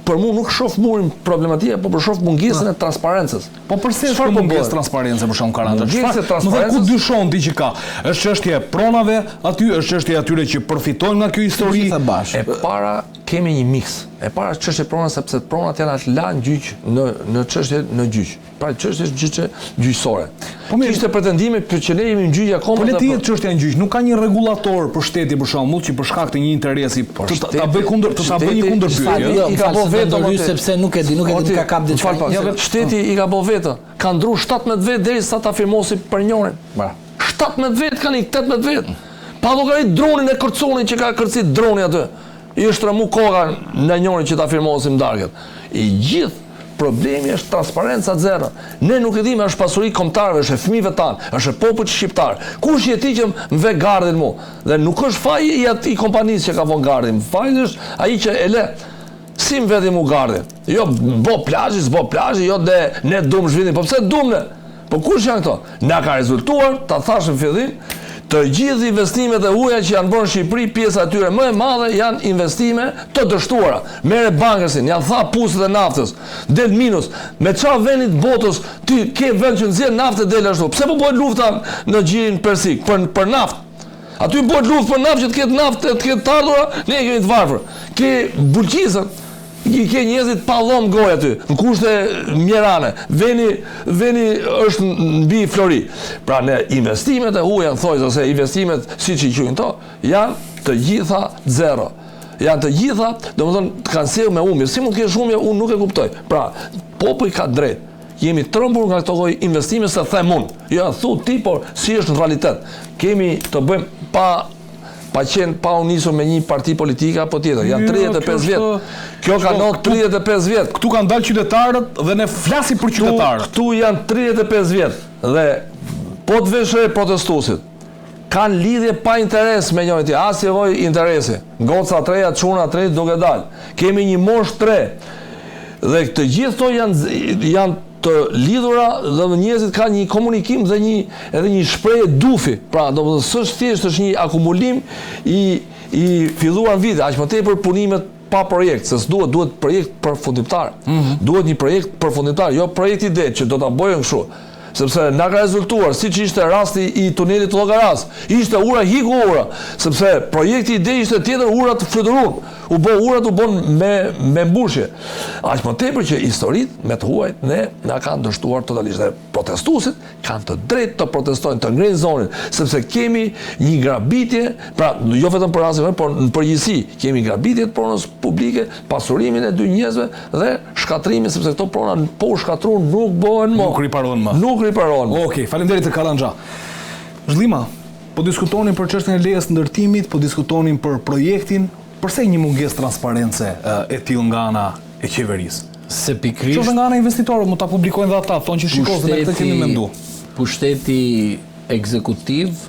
për mua nuk shoh murin problematik, po për shoh mungesën e transparencës. Po përse është Çfarë kjo po mungesë bëhet? transparence për shkak Karanxha? Mungesë Çfarë? Më thë ku transparencës? dyshon ti që ka? Është çështje e pronave aty, është çështje e atyre që përfitojnë nga kjo histori. Gjitha bashkë. E para kemi një miks. E para është çështje prona sepse pronat janë atë la në gjyq në në çështje në gjyq. Pra çështje është çështje gjyqësore. Po mirë. Kishte pretendime për që ne jemi në gjyq akoma. Po le dhe të për- jetë çështja në gjyq, nuk ka një rregullator për shtetin për shembull që për shkak të një interesi të ta, ta bëj kundër të ta bëj një shteti- kundërpyetje. Fal, ëh? jo, i ka fal, bo se vetë do ndërhyj Orti. sepse nuk e di, nuk e di, Orti, ka kap diçka. Fal pak, Ja, se vet- shteti i ka bo vetë. Ka ndru 17 vetë derisa ta firmosi për njërin. Bra. 17 vetë kanë ik, 18 vetë. Pa llogarit dronin e kërconin që ka kërcit droni aty. I është rrëmu koka në njërin që ta firmosim darkët. I gjithë problemi është transparenca zero. Ne nuk e dimë, është pasuri kombëtare, është e fëmijëve tanë, është e popullit shqiptar. Kush je ti që më ve gardhin mu? Dhe nuk është faji i atij kompanisë që ka vënë gardhin, faji është ai që e le. Si më veti mu gardhin? Jo, bo plazhi, s'bo plazhi, jo dhe ne dum zhvillim. Po pse dum ne? Po kush janë këto? Na ka rezultuar, ta thashë në fillim, të gjithë investimet e huaja që janë bërë në Shqipëri, pjesa e tyre më e madhe janë investime të dështuara. Merre Bankersin, janë tha puset e naftës, del minus. Me ça vendit botës ti ke vend që nxjerr naftë del ashtu. Pse po bëhet lufta në Gjirin Persik për për naftë? Aty bëhet luftë për naftë që të ketë naftë, të ketë të ardhura, ne kemi të varfër. Ke Bulqizën, I ke njerëzit pa dhomë goje aty, në kushte mjerane. Veni veni është mbi flori. Pra ne investimet e huaja në thonjëza ose investimet siç i quajnë to, janë të gjitha zero. Janë të gjitha, domethënë të kanë sjellë me humbje. Si mund të kesh humbje, unë nuk e kuptoj. Pra, populli ka drejt. Jemi trembur nga këto lloj investime se them unë. Jo, thu ti, por si është në realitet. Kemi të bëjmë pa pa qenë pa u nisur me një parti politike apo tjetër. Janë 35 vjet. Kjo ka ndodhur 35 vjet. Këtu kanë dalë qytetarët dhe ne flasim për qytetarët. Këtu janë 35 vjet dhe po të vesh re protestuesit kanë lidhje pa interes me njëri tjetrin, asnjë lloj interesi. Goca të reja, çuna të rinj duke dalë. Kemi një moshë të re. Dhe të gjithë këto janë janë të lidhura dhe njerëzit kanë një komunikim dhe një edhe një shprehje dufi. Pra, domethënë s'është thjesht është një akumulim i i filluar në vite, aq më tepër punimet pa projekt, se s'duhet, duhet projekt përfundimtar. Mm -hmm. Duhet një projekt përfundimtar, jo projekt ide që do ta bëjnë kështu. Sepse na ka rezultuar, siç ishte rasti i tunelit të Llogarasë, ishte ura hiku ura, sepse projekti ide ishte tjetër urat fluturun, u bë urat u bën me me mbushje. Aq më tepër që historitë me të huajt ne na kanë dështuar totalisht dhe protestuesit kanë të drejtë të protestojnë, të ngrenë zonin, sepse kemi një grabitje, pra jo vetëm për rastin, por në përgjithësi kemi grabitje të pronës publike, pasurimin e dy njerëzve Dhe shkatërrimin sepse këto prona po u shkatërruan nuk bëhen më. Nuk riparohen më. Nuk riparohen më. Okej, faleminderit Karanxha. Zhllima, po diskutonim për çështjen e lejes ndërtimit, po diskutonim për projektin, përse një mungesë transparence e tillë nga ana e qeverisë? Se pikërisht Qoftë nga ana e investitorëve, mund ta publikojnë dhe ata, thonë që shiko se ne këtë kemi mendu. Pushteti ekzekutiv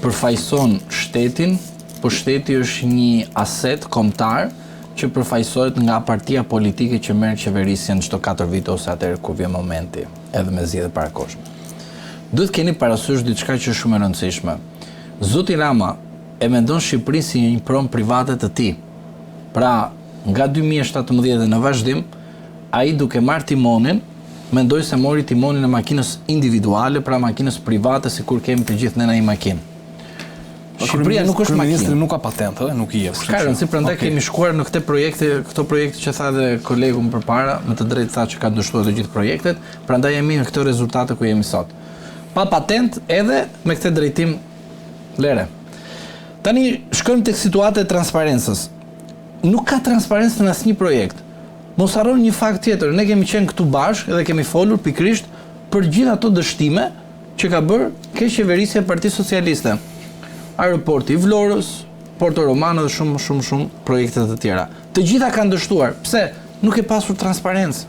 përfaqëson shtetin, po shteti është një aset kombëtar që përfaqësohet nga partia politike që merr qeverisjen çdo 4 vite ose atëherë kur vjen momenti, edhe me zgjedhje parakohshme. Duhet keni parasysh diçka që është shumë e rëndësishme. Zoti Rama e mendon Shqipërinë si një pronë private të tij. Pra, nga 2017 në vazhdim, ai duke marrë timonin, mendoi se mori timonin e makinës individuale, pra makinës private sikur kemi të gjithë ne në një makinë. Po Shqipëria nuk është makinë. Kryeministri nuk ka patentë, ëh, nuk i jep. S'ka rëndësi, prandaj okay. kemi shkuar në këtë projekte, këto projekte që tha edhe kolegu më përpara, me të drejtë tha që kanë dështuar të gjithë projektet, prandaj jemi në këto rezultate ku jemi sot. Pa patentë edhe me këtë drejtim lere. Tani shkojmë tek situata e transparencës. Nuk ka transparencë në asnjë projekt. Mos harroni një fakt tjetër, ne kemi qenë këtu bashkë dhe kemi folur pikërisht për gjithë ato dështime që ka bërë keqqeverisja e Partisë Socialiste. Aeroporti i Vlorës, Porto Romano dhe shumë shumë shumë projekte të tjera. Të gjitha kanë dështuar. Pse? Nuk ke pasur transparencë.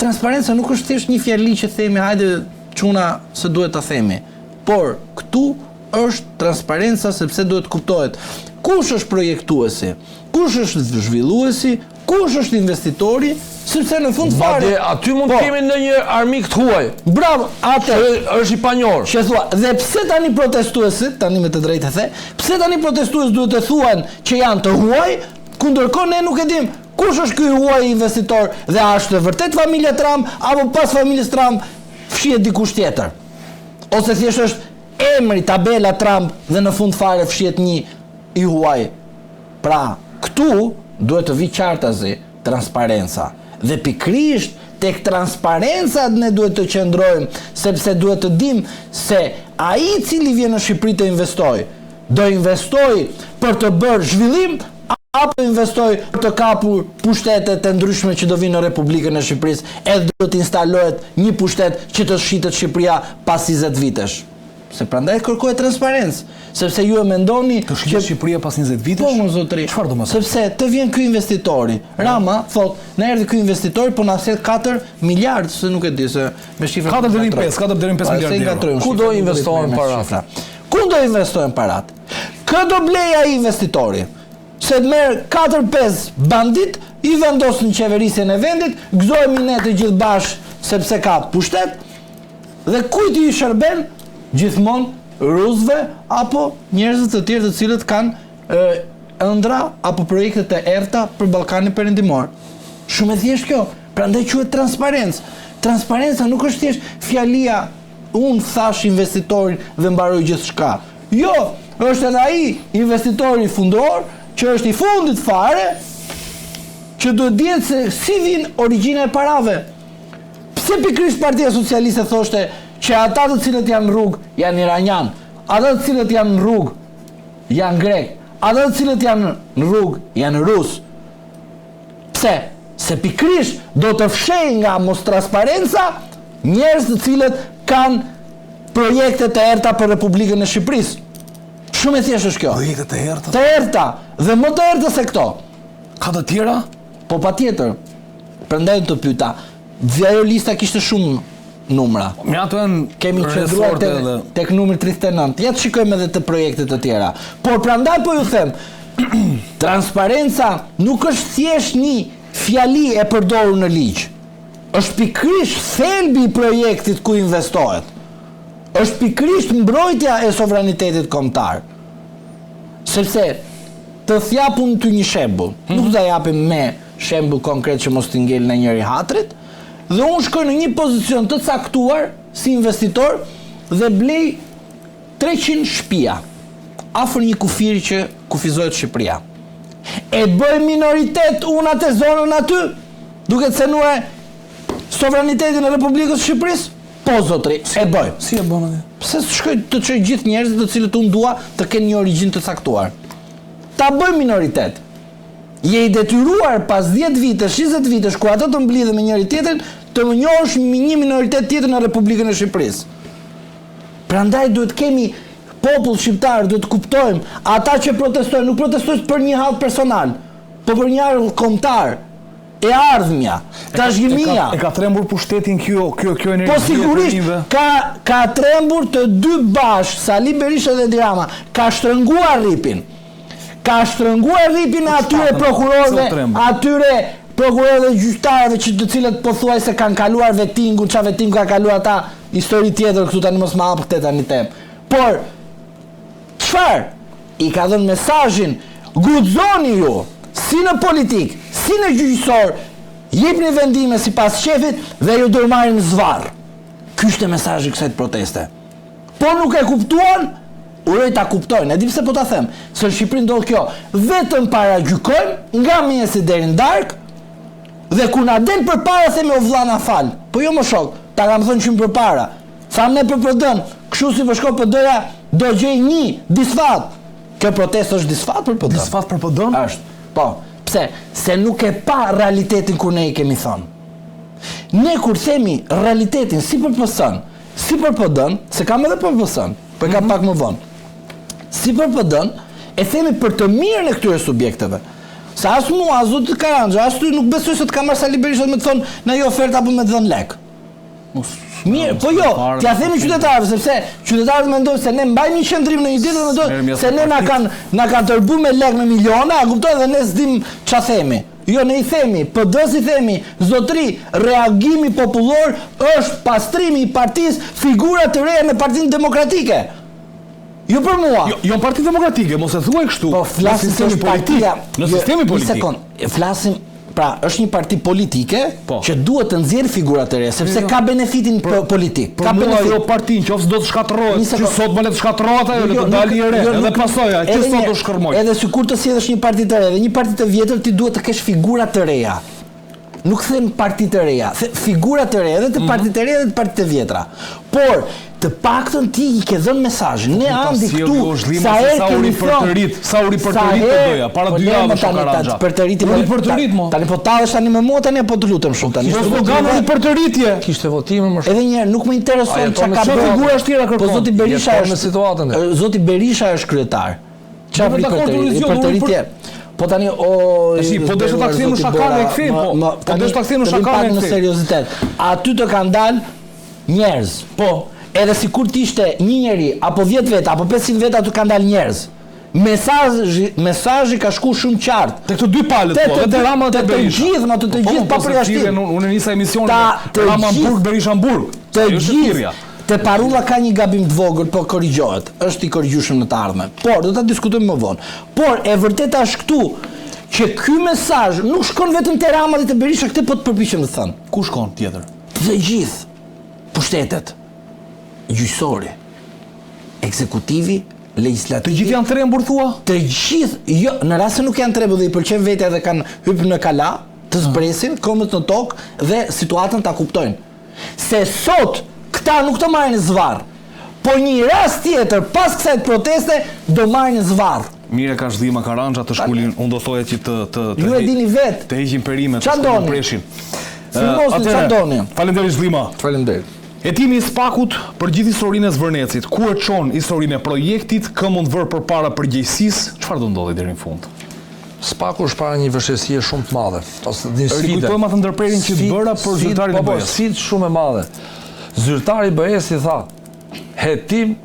Transparenca nuk është thjesht një fjali që themi hajde çuna se duhet ta themi. Por këtu është transparenca sepse duhet të kuptohet kush është projektuesi, kush është zhvilluesi, Kush është investitori, sepse në fund fare... Madje, aty mund të po. kemi ndonjë armik të huaj. Bravo, atë... Që është i panjohur. Që thua, dhe pse tani protestuesit, tani me të drejtë e the, pse tani protestuesit duhet të thuan që janë të huaj, ku ndërkohë ne nuk e dim, kush është ky huaj investitor dhe a është vërtet familja Trump, apo pas familjes Trump, fshihet dikush tjetër. Ose thjesht është emri, tabela Trump dhe në fund fare fshihet një i huaj. Pra, këtu duhet të vijë qartazi transparenca. Dhe pikërisht tek transparenca ne duhet të qëndrojmë, sepse duhet të dimë se ai i cili vjen në Shqipëri të investojë, do investojë për të bërë zhvillim apo investojë për të kapur pushtetet e ndryshme që do vinë në Republikën e Shqipërisë edhe do të instalohet një pushtet që të shitet Shqipëria pas 20 vitesh. Se prandaj kërkohet transparencë, sepse ju e mendoni të shitet Shqipëria pas 20 vitesh. Po, mo zotri. Çfarë do të thotë? Sepse të vjen ky investitori. Rama thotë, na erdhi ky investitori, po na sjell 4 miliard, se nuk e di se me shifra 4 deri në 5, 4 deri në 5 po, miliard euro. Ku do investohen paratë? Ku do investohen paratë? Kë do blejë ai investitori? Se të merr 4-5 banditë, i vendos në qeverisjen e vendit, gëzohemi ne të gjithë bashkë sepse ka pushtet, Dhe kujt i shërben gjithmonë rusëve apo njerëzve të tjerë të cilët kanë ëndrra apo projekte të errëta për Ballkanin Perëndimor. Shumë e thjeshtë kjo. Prandaj quhet transparencë. Transparenca nuk është thjesht fjalia unë thashë investitorin dhe mbaroi gjithçka. Jo, është edhe ai investitori fundor që është i fundit fare që duhet dihet se si vjen origjina e parave. Pse pikërisht Partia Socialiste thoshte që ata të cilët janë në rrugë janë iranianë, ata të cilët janë në rrugë janë grekë, ata të cilët janë në rrugë janë rusë. Pse? Se pikërisht do të fshehë nga mostransparenca njerëz të cilët kanë projekte të errëta për Republikën e Shqipërisë. Shumë e thjeshtë është kjo. Projekte të errëta? Të errëta dhe më të errëta se këto. Ka të tjera? Po patjetër. Prandaj të pyeta, dhe ajo lista kishte shumë numra. Mirë ato janë kemi qëndruar tek, edhe... tek numri 39. Ja të shikojmë edhe të projektet të tjera. Por prandaj po ju them, transparenca nuk është thjesht një fjali e përdorur në ligj. Është pikërisht thelbi i projektit ku investohet. Është pikërisht mbrojtja e sovranitetit kombëtar. Sepse të jap unë ty një shembull. Mm -hmm. Nuk do ta japim me shembull konkret që mos t'i ngel ndonjëri hatrit, dhe unë shkoj në një pozicion të caktuar si investitor dhe blej 300 shpia afër një kufiri që kufizohet Shqipëria. E bëj minoritet unë atë zonën aty, duke cenuar sovranitetin e Republikës së Shqipërisë? Po zotri, e bëj. Si e bën atë? Pse shkoj të çoj gjithë njerëzit të cilët unë dua të kenë një origjinë të caktuar. Ta bëj minoritet. Je i detyruar pas 10 vitesh, 20 vitesh, kur ata të mblidhen me njëri tjetrin, të më njohësh një minoritet tjetër në Republikën e Shqipërisë. Prandaj duhet kemi popull shqiptar, duhet të kuptojmë, ata që protestojnë, nuk protestojnë për një hall personal, po për një hall kombëtar. E ardhmja, trashëgimia. E ka trembur pushtetin kjo kjo kjo energji. Po sigurisht ka ka trembur të dy bashkë, Sali Berisha dhe Edi Rama, ka shtrënguar rripin. Ka shtrënguar rripin e atyre prokurorëve, atyre prokurorëve dhe gjyqtarëve që të cilët pothuajse kanë kaluar vetingun, ça vetingu ka kaluar ata, histori tjetër këtu tani mos ma hap këtë tani temë. Por çfarë? I ka dhënë mesazhin, guxoni ju, si në politikë, si në gjyqësor, jepni vendime sipas qefit dhe ju do marrim zvarrë. Ky ishte mesazhi i kësaj proteste. Po nuk e kuptuan, uroj ta kuptojnë. E di pse po ta them, se në Shqipëri ndodh kjo, vetëm paragjykojmë nga mëngjesi deri në darkë dhe kur na del përpara themi o vlla na fal. Po jo mo shok, ta kam thënë që më përpara. Thamë ne për PD-n, kështu si po shkon PD-ja do gjejë një disfatë. Kjo protestë është disfatë për PD-n. Disfatë për PD-n? Është. Po. Pse? Se nuk e pa realitetin kur ne i kemi thënë. Ne kur themi realitetin si për PS-n, si për PD-n, se kam edhe për PS-n, po e kam mm -hmm. pak më vonë. Si për PD-n, e themi për të mirën e këtyre subjekteve. Se as mua, as zotit Karanxha, as ty nuk besoj se të ka marrë Sali Berisha me të thonë në një ofertë apo me të dhënë lek. Mirë, po jo, t'ia themi qytetarëve, sepse qytetarët mendojnë se ne mbajmë një qëndrim në një ditë dhe mendojnë se ne na kanë na kanë tërbu me lek me miliona, a kupton dhe ne s'dim ça themi. Jo, ne i themi, PD-s i themi, zotri, reagimi popullor është pastrimi i partisë, figura të reja në Partinë Demokratike. Jo për mua. Jo, jo Partinë Demokratike, mos e thuaj kështu. Po flasim në sistemin politik. Në jo, sistemin politik. Një sekond, flasim Pra, është një parti politike po. që duhet të nxjerrë figura të reja, sepse jo, jo. ka benefitin për, politik. Për ka benefit. Ajo parti, në qoftë se do të shkatërrohet, që sot më le të shkatërrohet ajo, le të dalë e re, edhe pasoja, që sot do shkërmojë. Edhe sikur të sjellësh një parti të re dhe një parti të vjetër, ti duhet të kesh figura të reja. Nuk them parti të reja, them figura të reja, edhe të mhm. partitë e reja dhe të partitë e vjetra. Por të paktën ti i ke dhënë mesazhin. Ne Andi këtu sa herë sa u ripërtërit, sa u ripërtërit PD-ja para po dy javësh o Karanxha. Përtëriti u ripërtërit mo. Tani po tallesh tani me mua tani apo të lutem shumë tani. Po slogan ripërtëritje. Kishte votime më shumë. Edhe një herë nuk më intereson çka ka bërë. Figura është tjera kërkon. Po zoti Berisha është në situatën. Zoti Berisha është kryetar. Çfarë ripërtëritje? Ripërtëritje. Po tani o Tashi po deshe ta kthejmë në shaka ne e kthejmë po. Po deshe ta kthejmë në shaka ne e kthejmë. Në seriozitet. Aty të kanë dalë njerëz. Po. Edhe sikur të ishte një njeri apo 10 veta apo 500 veta aty kanë dalë njerëz. Mesazhi, mesazhi ka shku shumë qartë. Te këto dy palët po, edhe te Rama dhe te Berisha. Të gjithë, të të po, gjithë po, pa përjashtim. Unë e nisa emisionin Rama në burg, Berisha në burg. Të gjithë. Te parulla ka një gabim të vogël, po korrigjohet. Është i korrigjueshëm në të ardhmen. Por do ta diskutojmë më vonë. Por e vërteta është këtu që ky mesazh nuk shkon vetëm te Rama dhe te Berisha, këtë po të përpiqem të them. Ku shkon tjetër? Të gjithë pushtetet, gjyqësori, ekzekutivi, legjislativi. Të gjithë janë trembur thua? Të gjithë, jo, në rast se nuk janë trembur dhe i pëlqen vetja dhe kanë hyp në kala, të zbresin këmbët në tokë dhe situatën ta kuptojnë. Se sot këta nuk të marrin zvarrë, por një rast tjetër pas kësaj proteste do marrin zvarrë. Mirë e ka Zhllima Karanxha të shkulin, unë do thoja që të të të Ju e dini vetë. Të heqin perimet, të shkulin preshin. Firmosni ça doni. Faleminderit Zhllima. Faleminderit. Hetimi i SPAK-ut për gjithë historinë e Zvërnecit, ku e çon historinë e projektit, kë mund të vërë përpara përgjegjësisë, çfarë do ndodhi deri në fund? SPAK-u është para një vështirësie shumë të madhe, ose një sfide. Rikujtojmë atë ndërprerjen që të bëra për zyrtarin e po, po, BE-së. Sfidë shumë e madhe. Zyrtari i BE-së i tha, hetim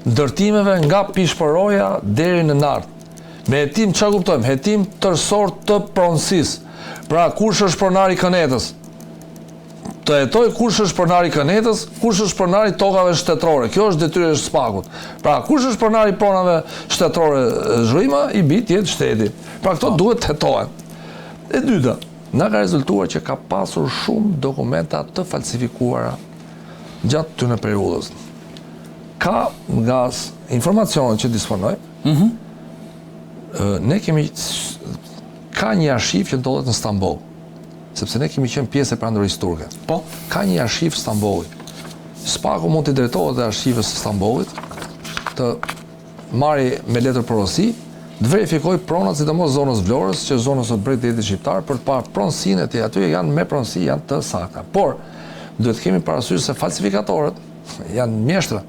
ndërtimeve nga Pishporoja deri në Nartë. Me hetim çfarë kuptojmë? Hetim tërësor të pronësisë. Pra kush është pronari i kënetës? Të hetojë kush është pronari i kënetës, kush është pronari i tokave shtetërore. Kjo është detyrë e SPAK-ut. Pra, kush është pronari i pronave shtetërore Zhllima, i bie të jetë shteti. Pra, këto po. duhet të hetohen. E dyta, na ka rezultuar që ka pasur shumë dokumenta të falsifikuara gjatë këtyre periudhës. Ka nga informacionet që disponoj, mm -hmm. ne kemi ka një arshiv që ndodhet në Stamboll. Sepse ne kemi qenë pjesë e Perandorisë Turke. Po. Ka një arshiv Stambolli. SPAK-u mund t'i drejtohet dhe arshivës së Stambollit, të marri me letër porosi, të verifikojë pronat sidomos zonës Vlorës, që është zonës së bregdetit shqiptar, për të parë pronësinë e tij. Aty janë me pronësi, janë të sakta. Por, duhet të kemi parasysh se falsifikatorët janë mjeshtra,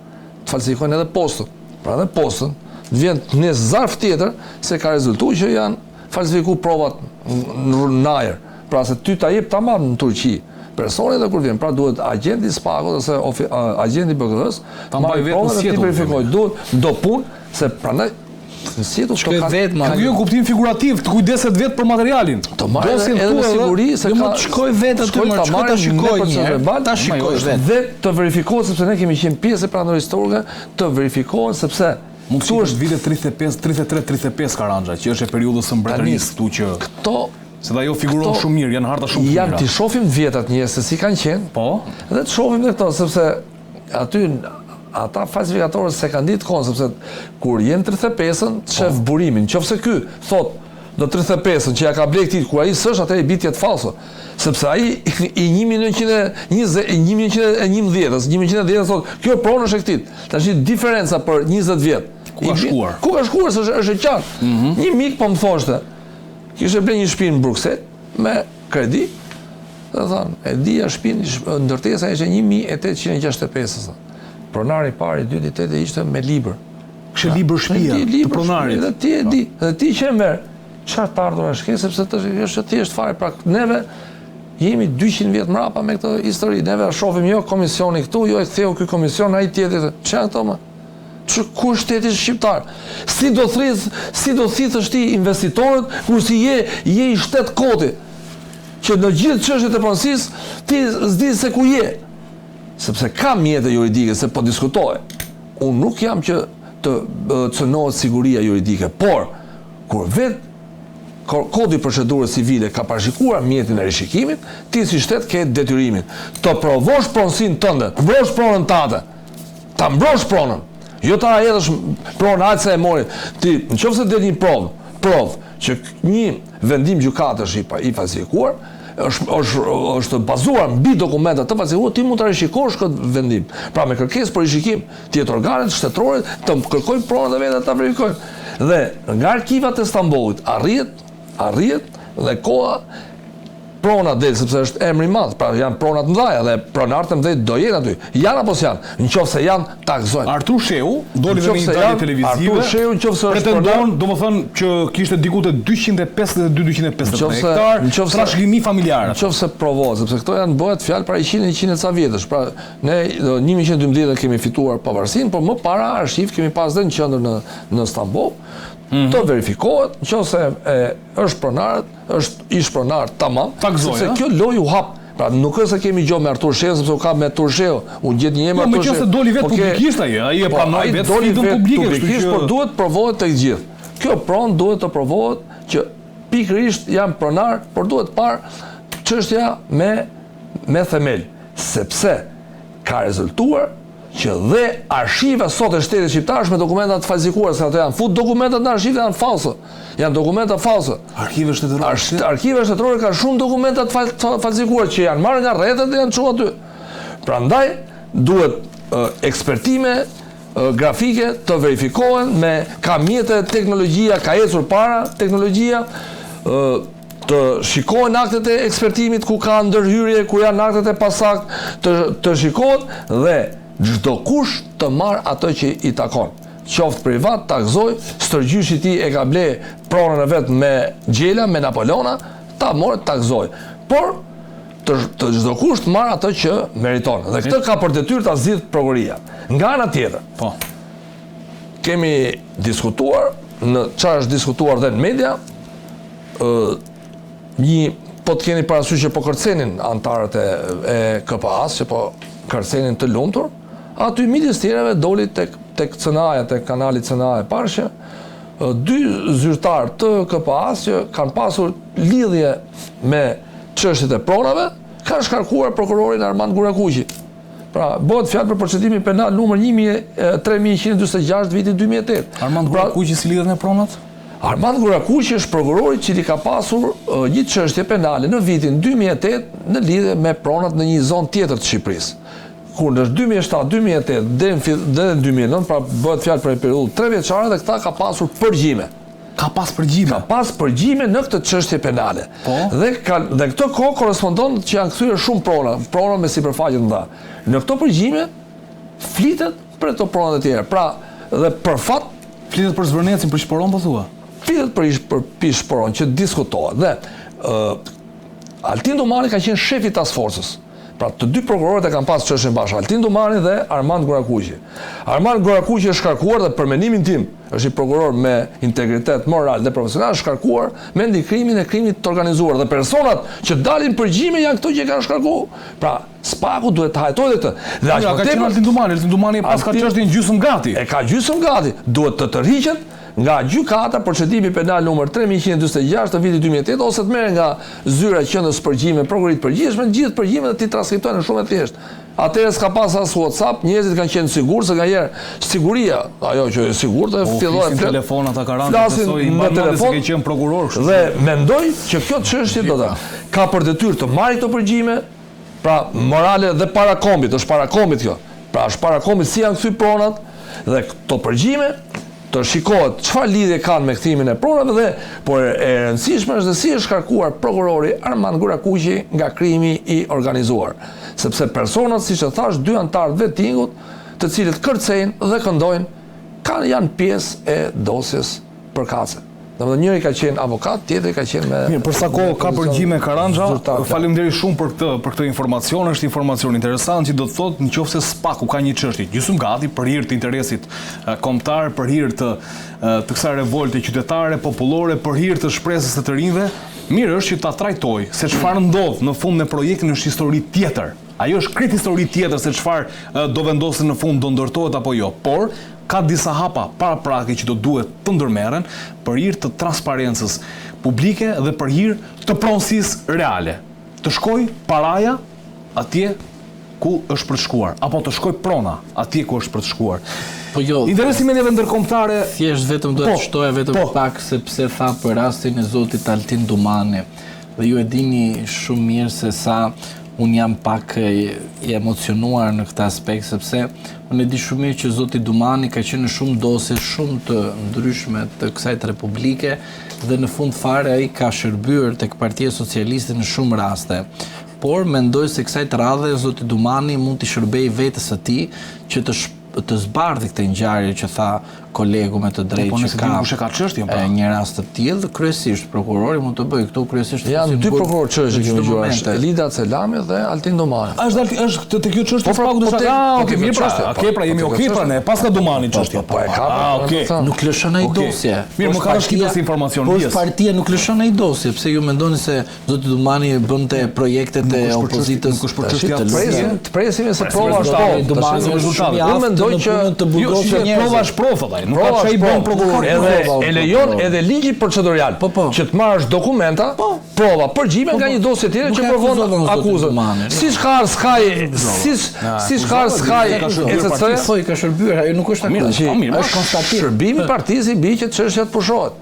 të falsifikojnë edhe postën. Pra edhe postën, të vjen një zarf tjetër, se ka rezultu që janë falsifiku provat në ajër. Pra se ty ta jep tamam në Turqi personi dhe kur vjen, pra duhet agjenti i SPAK-ut ose agjenti i BKH-s ta mbajë vetë në Sjetull. T'i verifikojë. Duhet do punë se prandaj në Sjetull këto kanë vetë ma. Në kuptim figurativ, të kujdeset vetë për materialin. Të marrë edhe edhe me siguri se jo, ka të shkoj vetë aty, më shkoj ta shikoj një herë, ta shikoj vetë. Dhe të verifikohet sepse ne kemi qenë pjesë e Perandorisë Turke, të verifikohet sepse Mund të është vitet 35, 33, 35 Karanxha, që është e periudhës së mbretërisë këtu që këto se dhe ajo figuron shumë mirë, janë harta shumë të mira. Janë t'i shohim vjetrat një se si kanë qenë. Po. Dhe të shohim dhe këto sepse aty ata falsifikatorët s'e kanë ditë kohën sepse kur jenë 35-ën, të shef po. burimin. Qofse ky thot në 35-ën që ja ka ble këtij, kur ai s'është atëherë i bie të jetë falso. Sepse ai i 1920, i 1911-ës, 1910 thot, kjo pronë është e këtij. Tash diferenca për 20 vjet. Ku ka shkuar? Ku ka shkuar, se është, është e qartë. Mm -hmm. Një mik po më thoshte, kishte ble një shtëpi në Bruksel me kredi, dhe thonë, e dija shtëpinë, ndërtesa ishte 1865-ës. Pronari i parë, i dyti, i treti ishte me libër. Kishte libër shtëpia, të pronarit. Dhe ti e di, dhe ti që e merr, çfarë të ardhurash ke, sepse të është thjesht fare, pra neve jemi 200 vjet mrapa me këtë histori. Neve shohim jo komisioni këtu, jo e ktheu ky komision, ai tjetri. Ç'janë këto më? Që ku është shteti shqiptar? Si do thithë, si do thithësh ti investitorët kur si je je i shtet koti? Që në gjithë çështjet e pronësisë ti s'di se ku je. Sepse ka mjete juridike se po diskutohet. Unë nuk jam që të cënohet siguria juridike, por kur vetë Kodi i Procedurës Civile ka parashikuar mjetin e rishikimit, ti si shtet ke detyrimin të provosh pronësinë tënde, të mbrosh pronën tënde, ta mbrosh pronën, jo ta hedhësh pronën aq sa e mori. Ti, në qoftë se del një provë, provë që një vendim gjykate është i, i falsifikuar, Është është është bazuar mbi dokumenta të falsifikuara, ti mund ta rishikosh këtë vendim. Pra me kërkesë për rishikim, të jetë organet shtetërore të kërkojnë pronat e veta ta verifikojnë. Dhe nga arkivat e Stambollit arrihet arrihet dhe koha prona del sepse është emër i madh, pra janë prona të mëdha dhe pronarët e mëdhenj do jenë aty. Janë apo s'janë? Në qoftë se janë, ta gëzojnë. Artur Shehu doli dhe në një dalje televizive. Artur Shehu në qoftë se është pretendon, domethënë që kishte diku te 252 253 hektar trashëgimi familjare. Në qoftë se provohet, sepse këto janë bëhet fjalë para 100 100 e ca vjetësh. Pra ne në 1912 kemi fituar pavarësinë, por më para arkiv kemi pas dhe në qendër në në Stamboll. Mhm. Të verifikohet, në qoftë se është pronarët, është ish pronar tamam, sepse kjo lojë u hap. Pra nuk është se kemi gjë me Artur Shehun sepse u kap me Artur Shehu, u gjet një emër jo, Artur Shehu. Jo, meqenëse doli vetë po publikisht ai, ai e po, pranoi vetë doli vetë publikisht, por duhet provohet tek gjithë. Kjo pronë duhet të provohet që pikërisht janë pronar, por duhet parë çështja me me themel, sepse ka rezultuar që dhe arshiva sot e shtetit shqiptar është me dokumenta të falsifikuara, se ato janë fut dokumentat në arshiv dhe janë falso. Janë dokumenta falso. Arkiva shtetërore. Arsh, arkiva shtetërore ka shumë dokumenta të fal, falsifikuara që janë marrë nga rrethet dhe janë çuar aty. Prandaj duhet ekspertime grafike të verifikohen me ka mjete teknologjia ka ecur para teknologjia të shikohen aktet e ekspertimit ku ka ndërhyrje, ku janë aktet e pasaktë, të të shikohet dhe çdokush të marrë atë që i takon. Qoftë privat, ta gëzojë, stërgjyshi i tij e ka ble pronën e vet me gjela, me napoleona, ta marrë, ta gëzojë. Por të të çdokush të marrë atë që meriton. Dhe këtë ka për detyrë ta zgjidhë prokuroria. Nga ana tjetër, po. Kemi diskutuar në çfarë është diskutuar dhe në media, një po të keni parasysh që po kërcenin anëtarët e, e KPA-s, që po kërcenin të lumtur, aty midis tjerave doli tek tek CNA-ja, tek kanali CNA e parë që dy zyrtarë të KPA-s që kanë pasur lidhje me çështjet e pronave, kanë shkarkuar prokurorin Armand Gurakuqi. Pra, bëhet fjalë për procedimin penal numër 3146 vitit 2008. Armand pra, Gurakuqi si lidhet me pronat? Armand Gurakuqi është prokurori i cili ka pasur një çështje penale në vitin 2008 në lidhje me pronat në një zonë tjetër të Shqipërisë. Kur në 2007, 2008 deri në deri në 2009, pra bëhet fjalë për një periudhë 3 vjeçare dhe këta ka pasur përgjime. Ka pas përgjime. Ka pas përgjime në këtë çështje penale. Po. Dhe ka dhe këtë kohë korrespondon që janë kthyer shumë prona, prona me sipërfaqe të mëdha. Në këto përgjime flitet për këto pronat e tjera. Pra, dhe për fat flitet për Zvërnecin, për Ish-Poron po thua? Flitet për ish për Ish-Poron që diskutohet. Dhe ë Altin Dumani ka qenë shefi i task forcës. Pra të dy prokurorët e kanë pas çështjen bashkë, Altin Dumani dhe Armand Gurakuqi. Armand Gurakuqi është shkarkuar dhe për mendimin tim, është një prokuror me integritet moral dhe profesional, është shkarkuar me ndikimin e krimit të organizuar dhe personat që dalin përgjime janë këto që e kanë shkarkuar. Pra, SPAK-u duhet ta hetojë këtë. Dhe aq më tepër Altin Dumani, Altin Dumani e paska çështjen gjysmë gati. E ka gjysmë gati, duhet të tërhiqet nga gjykata procedimi penal numër 3146 të vitit 2008 ose të merren nga zyra e qendrës së përgjimeve, prokurori të përgjithshme, gjithë përgjimet dhe t'i transkriptojnë është shumë e thjeshtë. Atëherë s'ka pas as WhatsApp, njerëzit kanë qenë të sigurt se nganjëherë siguria, ajo që e sigurt e po, filloi flet. Telefon ata kanë flasin në telefon. Ke qenë prokuror kështu. Dhe mendoj që kjo çështje do ta ka për detyrë të marrë këto përgjime, pra morale dhe para kombit, është para kombit kjo. Pra është para kombit si janë kthy pronat dhe këto përgjime të shikohet çfarë lidhje kanë me kthimin e pronave dhe por e rëndësishme është dhe si është shkarkuar prokurori Armand Gurakuqi nga krimi i organizuar. Sepse personat, siç e thashë, dy anëtarë të vetingut, të cilët kërcejnë dhe këndojnë, kanë janë pjesë e dosjes përkatëse. Domethënë njëri ka qenë avokat, tjetri ka qenë me Mirë, për sa kohë ka përgjime Karanxha, faleminderit shumë për këtë për këtë informacion, është informacion interesant që do të thotë nëse SPAK-u ka një çështje gjysmë gati për hir të interesit kombëtar, për hir të të kësaj revolte qytetare, popullore, për hir të shpresës së të rinjve, mirë është që ta trajtojë se çfarë ndodh në fund me projektin është histori tjetër. Ajo është krejt histori tjetër se çfarë do vendoset në fund, do ndërtohet apo jo. Por Ka disa hapa paraprake që do duhet të ndërmerren për hir të transparencës publike dhe për hir të pronësisë reale. Të shkojë paraja atje ku është për të shkuar, apo të shkojë prona atje ku është për të shkuar. Po jo. Interesi i mediave ndërkombëtare Thjesht vetëm do të po, shtoja vetëm po. pak sepse tha për rastin e zotit Altin Dumani. Dhe ju e dini shumë mirë se sa unë jam pak i emocionuar në këtë aspekt, sepse unë e di shumë mirë që zoti Dumani ka qenë në shumë dosje shumë të ndryshme të kësaj të Republike dhe në fund fare ai ka shërbyer tek Partia Socialiste në shumë raste. Por mendoj se kësaj të radhe zoti Dumani mund t'i shërbejë vetes së tij që të të zbardhë këtë ngjarje që tha kolegu me të drejtë po, që ka kush e ka çështjen pra. Një rast të tillë, kryesisht prokurori mund të bëjë këtu kryesisht janë dy prokurorë çështje që kemi dëgjuar, është Elida Selami dhe Altin Dumani. Është Altin është te, te kjo çështje po, pra, po, te, ah, okay, mirë pra, okay, pra jemi okay pra ne, paska Dumani po, çështje. Po, po e ka. Ah, okay. Nuk lëshon ai dosje. Mirë, më ka shkitur si informacion. Po partia nuk lëshon ai dosje, pse ju mendoni se Zoti Dumani bënte projektet e opozitës. Nuk është për çështje të presim, të presim se prova është po. Dumani është shumë i aftë. Unë mendoj që të burgosë njerëz. Prova është provë vëllai, nuk ka ç'i bën prokurori. Edhe e lejon edhe ligji procedural po, po. që të marrësh dokumenta, po. prova, përgjime nga një dosje tjetër që provon akuzën. Siç ka ardhur Sky, si siç ka ardhur Sky ECC, po i ka shërbyer, ajo nuk është akuzë. Është konstatim. Shërbimi i partisë i bie që çështja të pushohet.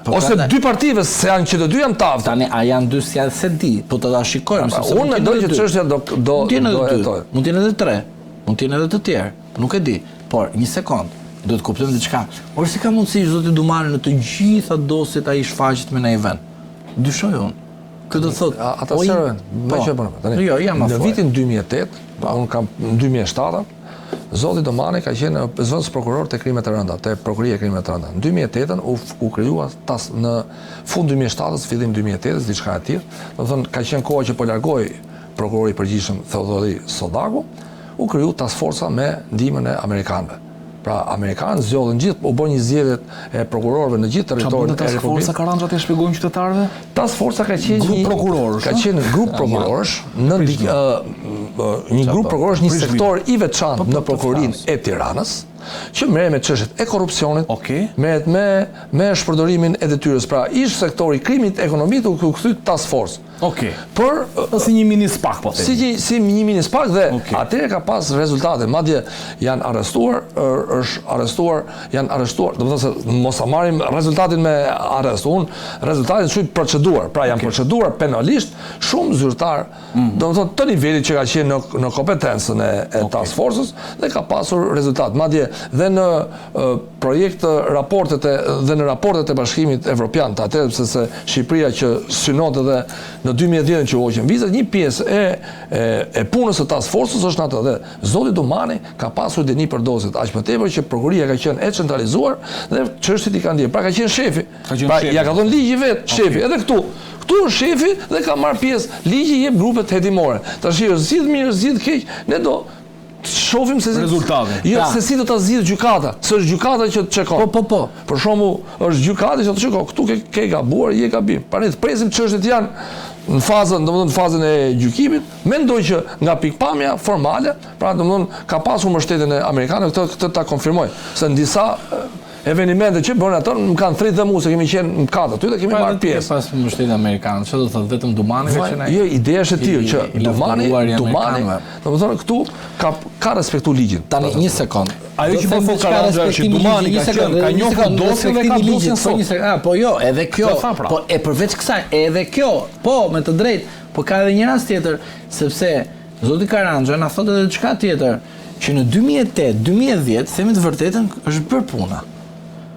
Po Ose dy partive, se janë që të dy janë të aftë. Tani, a janë dy si janë s'e di, po të ta shikojmë. Pra, unë mendoj që çështja do do do hetohet. Mund të jenë edhe tre, mund të jenë edhe të tjerë, nuk e di. Por, një sekond, duhet të kuptojmë diçka. Por si ka mundësi zoti Dumani në të gjitha dosjet ai shfaqet me ndonjë vend? Dyshoj unë. Këtë do të thotë, ata po, serven, po, që e bënë. Tani, jo, jam në vitin 2008, po, unë kam në 2007, Zoti Dumani ka qenë zëvendës prokuror te krimet e rënda, te prokuroria e krimeve të rënda. Në 2008-ën u, u krijua tas në fund 2007-ës, fillim 2008-ës, diçka e tillë. Domethënë ka qenë koha që po largohej prokurori i përgjithshëm Theodhori Sollaku, u kriju task forca me ndihmën e amerikanëve. Pra, amerikanët zgjodhën gjithë, u bë një zgjedhje e prokurorëve në gjithë territorin e Republikës. Task forca Karanxha të shpjegojmë qytetarëve? Task forca ka qenë grup prokurorësh. Ka qenë grup prokurorësh në një grup prokurorësh, një sektor i veçantë po, po, në prokurorinë e Tiranës, që merret me çështjet e korrupsionit, okay. merret me me shpërdorimin e detyrës. Pra, ish sektori i krimit ekonomik u kthy task force. Okej. Por si një mini spak po themi. Si një si një mini spak dhe okay. atëherë ka pas rezultate. Madje janë arrestuar, është arrestuar, janë arrestuar, domethënë se mos ta marrim rezultatin me arrest. Unë rezultatin e quaj proceduar. Pra janë okay. proceduar penalisht shumë zyrtar, mm -hmm. domethënë të nivelit që ka qenë në në kompetencën e, e okay. task forcës dhe ka pasur rezultat. Madje dhe në projekt raportet e dhe në raportet e Bashkimit Evropian të atëherë sepse se Shqipëria që synonte dhe në 2010 që u hoqën vizat, një pjesë e e, e punës së task forcës është në atë dhe zoti Dumani ka pasur dijeni për dosjet, aq më tepër që prokuroria ka qenë e centralizuar dhe çështjet i ka ndjekur. Pra ka qenë shefi. Ka qenë pra, shefi. Ja ka dhënë ligji vet, shefi, okay. edhe këtu. Këtu është shefi dhe ka marrë pjesë. Ligji jep grupet hetimore. Tash është zgjidh mirë, zgjidh keq, ne do shohim se si rezultatin. Jo, pra. se si do ta zgjidh gjykata, se është gjykata që të çekon. Po, po, po. Për shembull, është gjykata që të çekon, këtu ke ke gabuar, je gabim. Pra ne të presim çështjet janë në fazën, domethënë në fazën e gjykimit, mendoj që nga pikëpamja formale, pra domethënë ka pasur mbështetjen e amerikanëve, këtë këtë ta konfirmoj, se në disa evenimente që bënë ato, më kanë thirrë dhe mua se kemi qenë në kat aty dhe kemi pra, marrë pjesë. Pas mbështetjen amerikane, çfarë do të thotë vetëm Dumani ka qenë ai? Jo, ideja është e tillë që Dumani, Dumani, domethënë këtu ka ka respektuar ligjin. Tani një sekond. Ajo që po thotë Karanxha është që Dumani ka qenë, ka njohur dosjen dhe ka dosjen po, sot. Ah, po jo, edhe kjo, pra. po e përveç kësaj, edhe kjo, po me të drejtë, po ka edhe një rast tjetër, sepse zoti Karanxha na thotë edhe diçka tjetër. Që në 2008, 2010, themi të vërtetën, është bërë puna.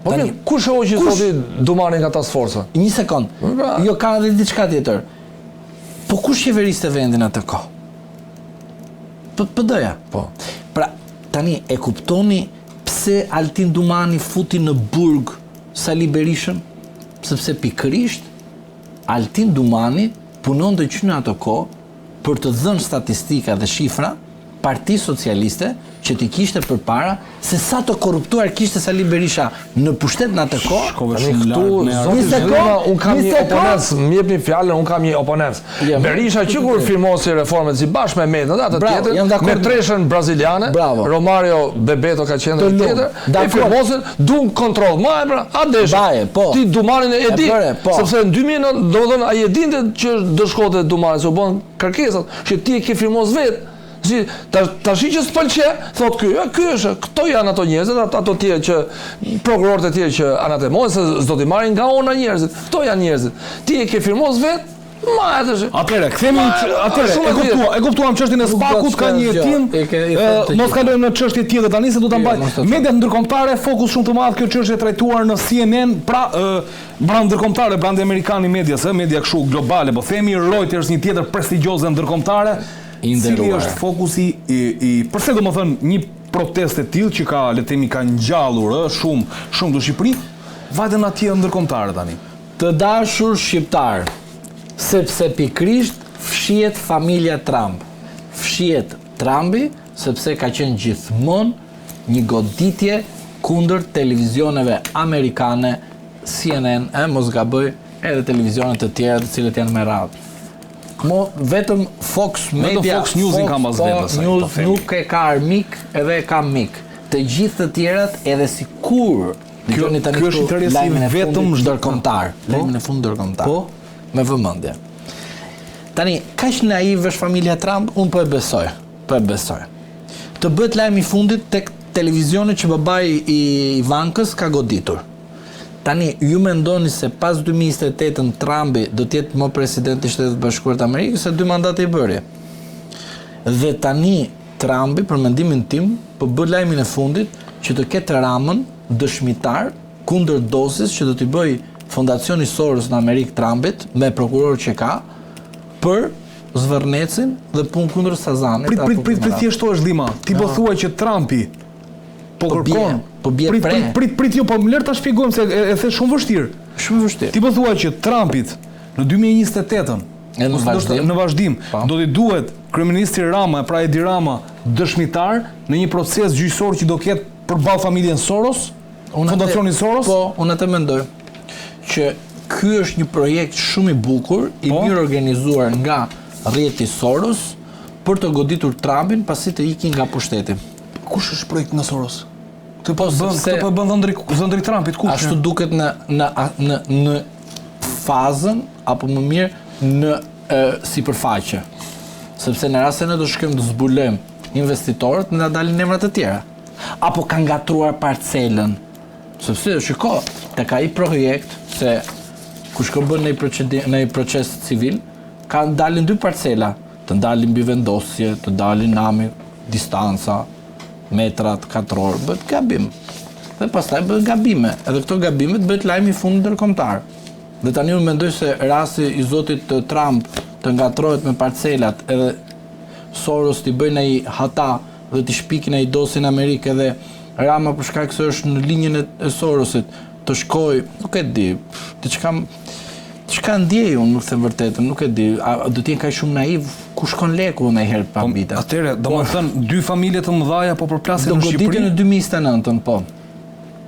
Po mirë, kush e hoqi zoti Dumanin nga task forca? Një sekond. Po pra. Jo, ka edhe diçka tjetër. Po kush qeveriste vendin atë kohë? PD-ja. Po. Pra, tani e kuptoni pse Altin Dumani futi në burg Sali Berishën? Sepse pikërisht Altin Dumani punonte që në ato kohë për të dhënë statistika dhe shifra Partisë Socialiste që t'i kishte përpara se sa të korruptuar kishte Sali Berisha në pushtet në atë kohë. Shkove shumë lart me Një sekond, unë kam një oponencë, më jepni fjalën, unë kam një oponencë. Berisha që kur firmosi reformën si bashkë me Metën dhe atë tjetër, me treshën braziliane, Romario Bebeto ka qenë dhe tjetër, e firmosën, duam kontroll. Ma e pra, a deshe? Po. Ti Dumanin e di, po. sepse në 2009, domethënë ai e dinte që do shkote Dumani, se u bën kërkesat, që ti e ke firmos vetë. Si, ta, tashi që s'pëlqe, thot ky, e, ky është, këto janë ato njerëzit, ato, ato tjerë që, prokurorët e tjerë që anatemojnë, se s'do t'i marrin nga ona njerëzit, këto janë njerëzit. Ti e ke firmos vetë, Ma e të Atëherë, kthehemi atëherë, e kuptuam, e kuptuam çështjen e SPAK-ut, ka një hetim. Mos kalojmë në çështje tjetër tani se do ta jo, mbaj. Mediat ndërkombëtare fokus shumë të madh kjo çështje e trajtuar në CNN, pra brand ndërkombëtare, brandi amerikan i medias, ë, media kështu globale, po themi Reuters një tjetër prestigjioze ndërkombëtare. Cili është fokusi i i përse domethënë një protestë e tillë që ka, le të themi, ka ngjallur, ë, shumë, shumë në Shqipëri, vajtën atje ndërkombëtare tani. Të dashur shqiptarë, sepse pikërisht fshihet familja Trump. Fshihet Trumpi sepse ka qenë gjithmonë një goditje kundër televizioneve amerikane, CNN, e mos gaboj, edhe televizione të tjera të cilët janë me radhë. Mo vetëm Fox Media, vetëm Fox News-in ka mbas vetes, po, News nuk e ka armik edhe e ka mik. Të gjithë të tjerat edhe sikur Dëgjoni tani këtu është lajmin e vetëm ndërkombëtar, po? lajmin e fundit ndërkombëtar. Po, me vëmendje. Tani, kaq naiv është familja Trump, unë po e besoj, po e besoj. Të bëhet lajmi i fundit tek televizioni që babai i Ivankës ka goditur. Tani, ju mendoni se pas 2028-ën Trumpi do të jetë më president i Shteteve të Bashkuara të Amerikës, se dy mandate i bëri. Dhe tani Trumpi, për mendimin tim, po bën lajmin e fundit që të ketë Ramën dëshmitar kundër dosjes që do t'i bëjë Fondacioni Soros në Amerikë Trumpit me prokurorë që ka për Zvërnecin dhe punë kundër Sazanit. Prit, prit, prit, prit, thjeshtoje Dhima. Ti po thua që Trumpi po, po kërkon, po bie prit, prit, prit, prit, jo, po më lër ta shpjegojmë se e, e the shumë vështirë. Shumë vështirë. Ti po thua që Trumpit në 2028-ën E në vazhdim. Në vazhdim, po. do t'i duhet kryeministri Rama, pra Edi Rama, dëshmitar në një proces gjyqësor që do ketë përballë familjen Soros, Fondacioni Soros? Po, unë atë mendoj që ky është një projekt shumë i bukur, i po? mirë organizuar nga rrjeti Soros për të goditur Trumpin pasi të ikin nga pushteti. Kush është projekt nga Soros? Këtë po bën, këtë po bën dhëndri dhëndri Trumpit kush? Ashtu duket në në në në fazën apo më mirë në e, sipërfaqe. Sepse në rast se ne do shkojmë të zbulojmë investitorët, na dalin emra të tjera. Apo ka ngatruar parcelën. Sepse shiko, tek ai projekt se kush ka bën në procedim në proces civil, ka dalin dy parcela, të dalin mbivendosje, të dalin nami, distanca, metrat katror, bëhet gabim. Dhe pastaj bëhet gabime. Edhe këto gabime të bëhet lajmi i fundit ndërkombëtar. Dhe tani unë mendoj se rasti i zotit Trump të ngatrohet me parcelat edhe Soros t'i bëjnë ai hata dhe t'i shpikin ai dosje në Amerikë edhe Rama për shkak se është në linjën e Sorosit të shkojë, nuk e di, diçka Çka ndjej unë, nuk them vërtetën, nuk e di. A do të jenë kaq shumë naiv? Ku shkon leku ndonjëherë pa po, bita? Atëherë, domethënë po. dy familje të mëdha po përplasen në Shqipëri. Do goditen në 2029-ën, po.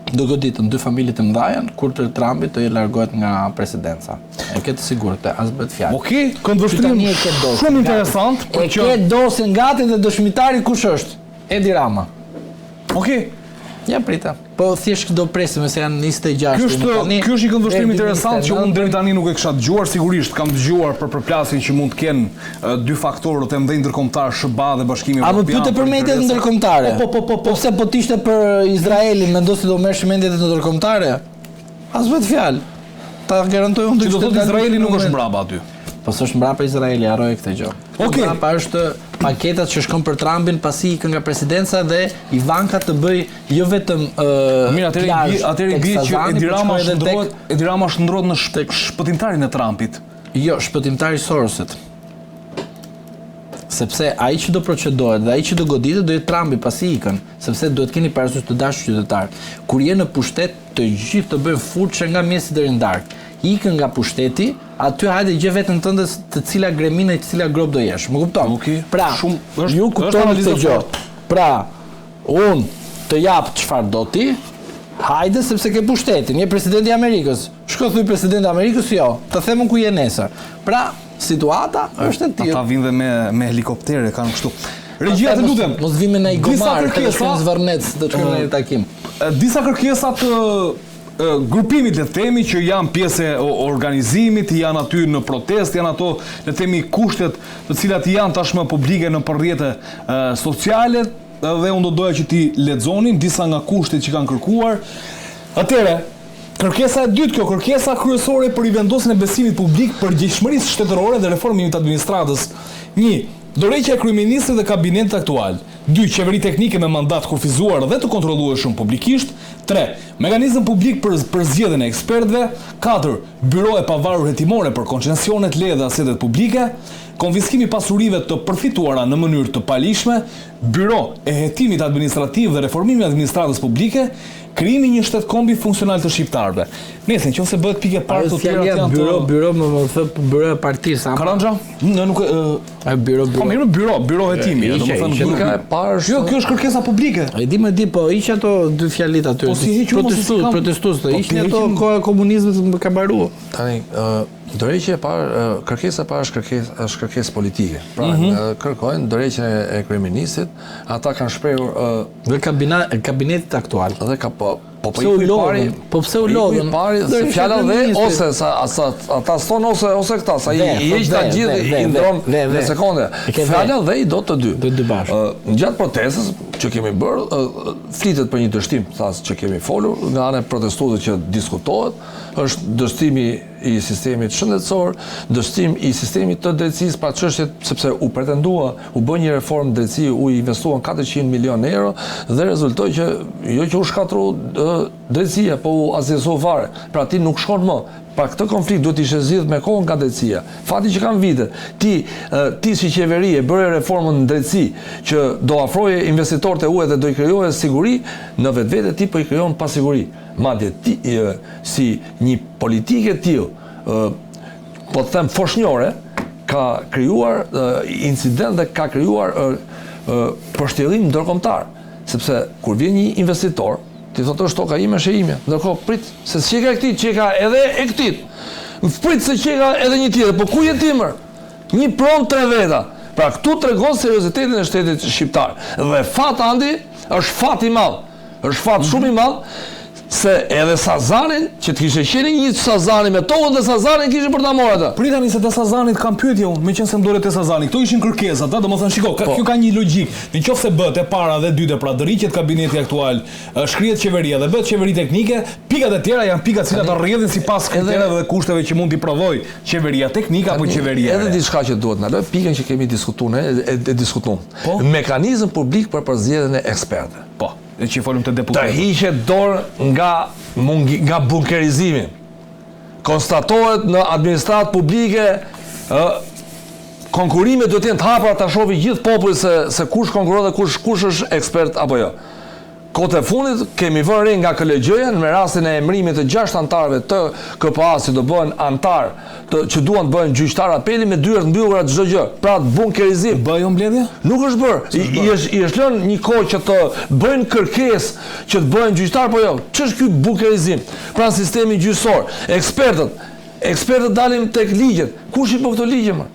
Do goditen dy familje të mëdha kur të Trumpi të largohet nga presidenca. E ke të sigurt, as bëhet fjalë. Okej, okay, këndvështrim shumë interesant, por e ke dosjen gati dhe dëshmitari kush është? Edi Rama. Okej. Ja prita. Po thjesht do presim se janë 26 Ky është ky është një këndvështrim interesant që unë deri tani nuk e kisha dëgjuar sigurisht, kam dëgjuar për përplasjen që mund të kenë dy faktorët e mëdhenj ndërkombëtar SHBA dhe Bashkimi Evropian. A më pyete për mediat ndërkombëtare? Po po po po. Po pse po të ishte për Izraelin, mendon se do merrsh mediat ndërkombëtare? As bëhet fjalë. Ta garantoj unë do të thotë Izraeli nuk është mbrapa aty. Po s'është mbrapa Izraeli, harroje këtë gjë. Okej. Mbrapa është paketat që shkon për Trumpin pasi ikën nga presidenca dhe Ivanka të bëj jo vetëm ë Mirë, atëherë i bie, atëherë i bie që Edi Rama shndrohet, Edi Rama shndrohet në shpëtimtarin e Trumpit. Jo, shpëtimtari i Sorosit. Sepse ai që do procedohet dhe ai që do goditet do jetë Trumpi pasi ikën, sepse duhet keni parasysh të dashur qytetar. Kur je në pushtet, të gjithë të bëjnë furçe nga mëngjesi deri në darkë. Ikën nga pushteti, aty hajde gjej veten tënde të cila greminë e cila gropë do jesh. Më kupton? Okay. Pra, shumë është ju kuptoni këtë gjë. Pra, unë të jap çfarë do ti, hajde sepse ke pushtetin, je presidenti i Amerikës. Shko thuj presidenti i Amerikës, jo. Ta them unë ku je nesër. Pra, situata është e tillë. Ata vinë dhe me me helikopterë kanë kështu. Regjia të lutem. Mos vime në i gomar, të shkojmë Zvërnec, do të shkojmë në një takim. Disa kërkesa të grupimit le të themi që janë pjesë e organizimit, janë aty në protestë, janë ato le të themi kushtet të cilat janë tashmë publike nëpër rrjete sociale dhe unë do doja që t'i lexonim disa nga kushtet që kanë kërkuar. Atëherë, Kërkesa e dytë kjo, kërkesa kryesore për rivendosjen e besimit publik, përgjegjshmërisë shtetërore dhe reformimit të administratës. Një, Dorëheqja e kryeministrit dhe kabinetit aktual. Dy, Qeveri teknike me mandat të kufizuar dhe të kontrollueshëm publikisht. Tre, Mekanizëm publik për përzgjedhjen e ekspertëve. Katër, Byro e pavarur hetimore për koncesionet, lejet dhe asetet publike. Konfiskim i pasurive të përfituara në mënyrë të paligjshme. Byro e hetimit administrativ dhe reformimi i administratës publike. Krijimi i një shtet kombi funksional të shqiptarëve. Nëse në qoftë se bëhet pikë e parë të tjerat janë të byro, byro më më thë byro e partisë. Karanxha? Në nuk e A byro byro. Po mirë byro, byro hetimi, domethënë pika e parë është. Jo, kjo është kërkesa publike. E di më di, po hiq ato dy fjalitë aty. Po si heq protestues, protestues, po hiq ato koha e komunizmit më ka mbaruar. Tani, ë dorëheqja e parë, kërkesa e parë është kërkesë është kërkesë politike. Pra, mm -hmm. kërkojnë dorëheqjen e kryeministrit, ata kanë shprehur Dhe kabina, kabinetit aktual. Dhe ka po po po i pari, po pse u lodhën? I pari se fjala dhe ose sa sa ata s'thon ose ose këta, sa i heq ta gjithë i ndron në sekonde. Fjala dhe i do të dy. Të dy bashkë. Ë gjatë protestës që kemi bërë, flitet për një dështim, tha që kemi folur nga ana e protestuesve që diskutohet, është dështimi i sistemit shëndetësor, dështim i sistemit të drejtësisë, pra çështjet sepse u pretendua, u bë një reformë drejtësie, u investuan 400 milionë euro dhe rezultoi që jo që u shkatërru drejtësia, po u asgjësua fare. Pra ti nuk shkon më. Pra këtë konflikt duhet të ishte zgjidhur me kohë nga drejtësia. Fati që kanë vite, ti ti si qeveri e bëre reformën në drejtësi që do afroje investitorët e huaj dhe do i krijoje siguri, në vetvete ti po i krijon pasiguri. Madje ti si një politikë e tillë, po të them foshnjore, ka krijuar incident dhe ka krijuar pështjellim ndërkombëtar, sepse kur vjen një investitor, ti thotë është toka ime, është e imja. Ndërkohë prit se s'qeka e këtij, qeka edhe e këtij. Prit se qeka edhe një tjetër, po ku je ti mër? Një pronë tre veta. Pra këtu tregon seriozitetin e shtetit shqiptar. Dhe fat Andi është fat i madh. Është fat shumë i madh se edhe Sazanin, që të kishte qenë një Sazani me tokën dhe Sazanin kishin për ta marrë atë. Prit tani se te Sazanit kam pyetje unë, meqenëse më dole te Sazani. Këto ishin kërkesat, ë, domethënë shiko, ka, po. kjo ka një logjikë. Në qoftë se bëhet e para dhe e dyta, pra dorëhiqet kabineti aktual, shkrihet qeveria dhe bëhet qeveri teknike, pikat e tjera janë pika të cilat rrjedhin sipas kritereve dhe kushteve që mund t'i prodhojë qeveria teknike apo qeveria e re. Edhe diçka që duhet ndaloj, pikën që kemi diskutuar ne, e, e diskutuam. Po? Mekanizëm publik për përzgjedhjen e ekspertëve. Po, e që i folëm te deputetët. Të hiqet dorë nga mungi, nga bunkerizimi. Konstatohet në administratë publike ë konkurimet duhet të jenë të hapura ta shohë gjithë populli se se kush konkuron dhe kush kush është ekspert apo jo. Kohët e fundit kemi vënë re nga KLGJ-ja me rastin e emërimit të 6 anëtarëve të KPA-së që do bëhen anëtarë të, që duan të bëhen gjyqtar apeli me dyer të mbyllura çdo gjë. Pra bunkerizim. U bë ajo mbledhje? Nuk është bërë. I, i është i është lënë një kohë që të bëjnë kërkesë që të bëhen gjyqtar, po jo. Ç'është ky bunkerizim? Pra sistemi gjyqësor, ekspertët, ekspertët dalin tek ligjet. Kush i bën këto ligje më?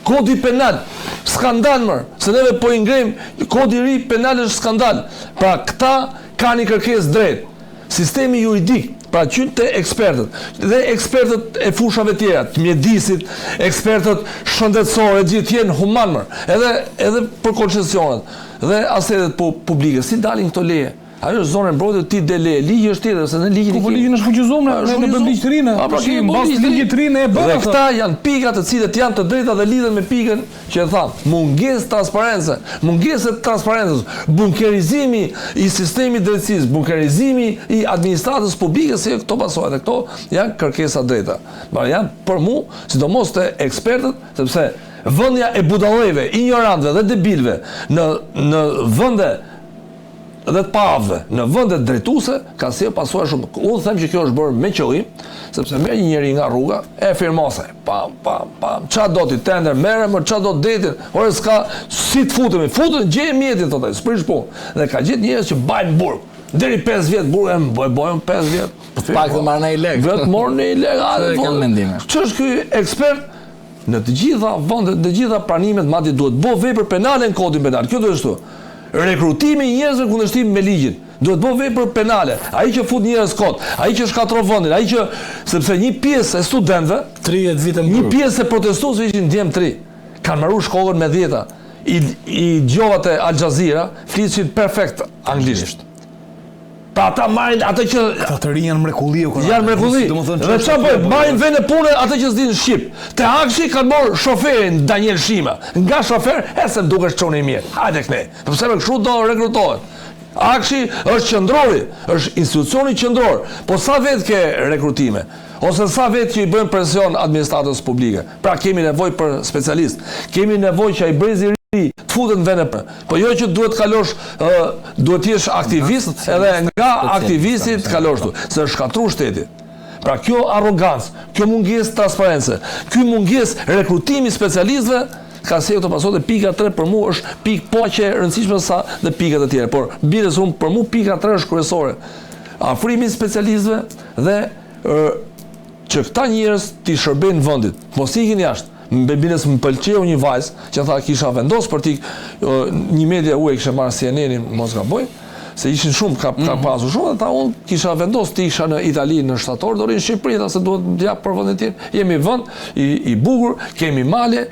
Kodi penal, skandal mër, se neve po i ngrejmë, kodi i ri penal është skandal. Pra këta kanë një kërkesë drejt. Sistemi juridik, pra që te ekspertët, dhe ekspertët e fushave tjera, të mjedisit, ekspertët shëndetësorë, e gjithë jenë human mër, edhe, edhe për koncesionet, dhe asetet publike, si dalin këto leje? Ajo është zonë e mbrojtur, ti del leje. Ligji është tjetër, se ne ligjin e po, kemi. Po ligjin është fuqizuar, ne ne bëjmë ligj të ri ne. Po pra kemi bërë ligj të ri ne e bëmë. Dhe këta janë pika të cilat janë të drejta dhe lidhen me pikën që e thamë, mungesë transparence, mungesë e transparencës, bunkerizimi i sistemit të drejtësisë, bunkerizimi i administratës publike si këto pasoja dhe këto janë kërkesa të drejta. Pra janë për mu, sidomos te ekspertët, sepse vënia e budallejve, injorantëve dhe debilëve në në vende dhe të paaftëve në vendet drejtuese ka sjellë pasoja shumë. Unë them që kjo është bërë me qëllim, sepse merr një njeri nga rruga e firmos. Pam pam pam. Ça do ti tender merre më ça do detin. Ore s'ka si të futemi. Futën gjej mjetin thotë ai, s'prish punë. Dhe ka gjetë njerëz që bajnë burg. Deri 5 vjet burg e bëj bojën 5 vjet. Po të paktën marrë një lek. Vetë morën një lek. Çfarë kanë Ç'është ky ekspert? Në të gjitha vendet, në të gjitha pranimet, madje duhet bo vepër penale në kodin penal. Kjo duhet ashtu. Rekrutimi i njerëzve në kundërshtim me ligjin. Duhet bo vepër penale. Ai që fut njerëz kot, ai që shkatërron vendin, ai që sepse një pjesë e studentëve, 30 vite në burg. Një pjesë e protestuesve ishin djem të ri. Kanë mbaruar shkollën me dhjeta. I i dëgjova te Al Jazeera, flisnin perfekt anglisht. Pra ata marrin atë që Këta të rinj janë mrekulli o Janë mrekulli. Domethënë Dhe çfarë bëjnë? Marrin vende pune atë që s'dinë shqip. Te AKSHI kanë marrë shoferin Daniel Shima. Nga shofer, e se më dukesh çun i mirë. Hajde këtej. Po pse me kështu do rekrutohet? AKSHI është qendrori, është institucioni qendror. Po sa vetë ke rekrutime? Ose sa vetë që i bëjnë presion administratës publike? Pra kemi nevojë për specialistë. Kemi nevojë që ai brezi i ri të futet në vende pune. Po jo që duhet të kalosh, ë, duhet të jesh aktivist edhe nga aktivisti të kalosh tu, se është shkatërru shteti. Pra kjo arrogancë, kjo mungesë transparence, ky mungesë rekrutimi specialistëve ka sjellë këto pasoja dhe pika 3 për mua është pikë po aq e rëndësishme sa dhe pikat e tjera, por biles unë për mua pika 3 është kryesore. Afrimi i specialistëve dhe ë, që këta njerëz t'i shërbejnë vendit, mos ikin jashtë. Më biles më pëlqeu një vajzë që tha kisha vendos për ti një media huaj kishte marrë CNN-in, mos gaboj, se ishin shumë, ka, ka pasur shumë, dhe tha unë kisha vendos të isha në Itali në shtator, do rri në Shqipëri, tha se duhet të jap për vendin tim. Jemi vend i, i bukur, kemi male,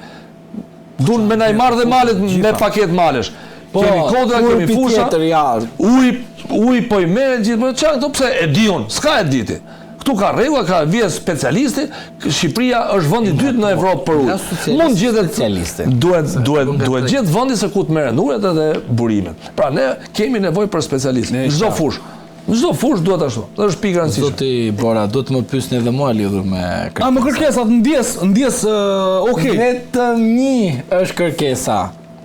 duan me na i marrë dhe malet me paket malesh. Po, kemi kodra, kemi turpi fusha. tjetër, ja. Uji, uji po i merret gjithë, po çfarë këto pse e di unë, s'ka e diti. Këtu ka rregulla, ka vjen specialisti, Shqipëria është vendi i dytë në Evropë për Nga ujë. socialisti, Mund gjetet specialisti. duhet duhet duhet gjet vendi se ku të merren ujët edhe burimet. Pra ne kemi nevojë për specialistë në çdo fushë. Në çdo fushë duhet ashtu. Dhe është pikë e rëndësishme. Zoti Bora, duhet të më pyesni edhe mua lidhur me A më kërkesat ndjes, ndjes, ë, okay. Vetëm një është kërkesa.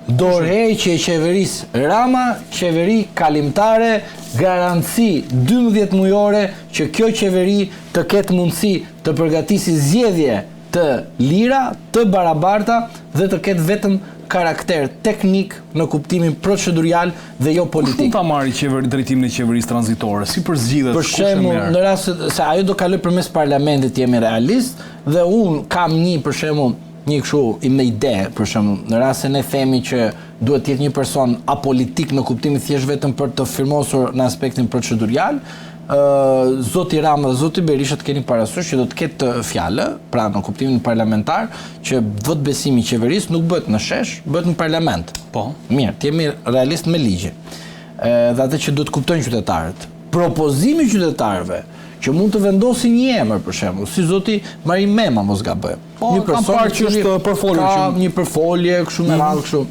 Dorëheqje e qeverisë Rama, qeveri kalimtare, garanci 12 mujore që kjo qeveri të ketë mundësi të përgatisi zgjedhje të lira, të barabarta dhe të ketë vetëm karakter teknik në kuptimin procedurial dhe jo Kush politik. mund ta marrë qeveri drejtimin e qeverisë tranzitore? Si përzgjidhet? Për kush e shembull, merr? në rast se, se ajo do kaloj përmes parlamentit, jemi realist dhe un kam një për shembull, një kështu i me ide, për shembull, në rast se ne themi që duhet të jetë një person apolitik në kuptimin thjesht vetëm për të firmosur në aspektin procedurial, ë zoti Rama dhe zoti Berisha të keni parasysh që do të ketë fjalë, pra në kuptimin parlamentar, që votbesimi i qeverisë nuk bëhet në shesh, bëhet në parlament. Po. Mirë, të jemi realist me ligjin. Ë, Dhe atë që duhet kuptojnë qytetarët. Propozimi i qytetarëve që mund të vendosin një emër për shembull, si zoti Marin Mema mos gaboj. Po, një kam parë i që cili është përfolur ka që- Mhm. një përfolje kështu me radhë kështu.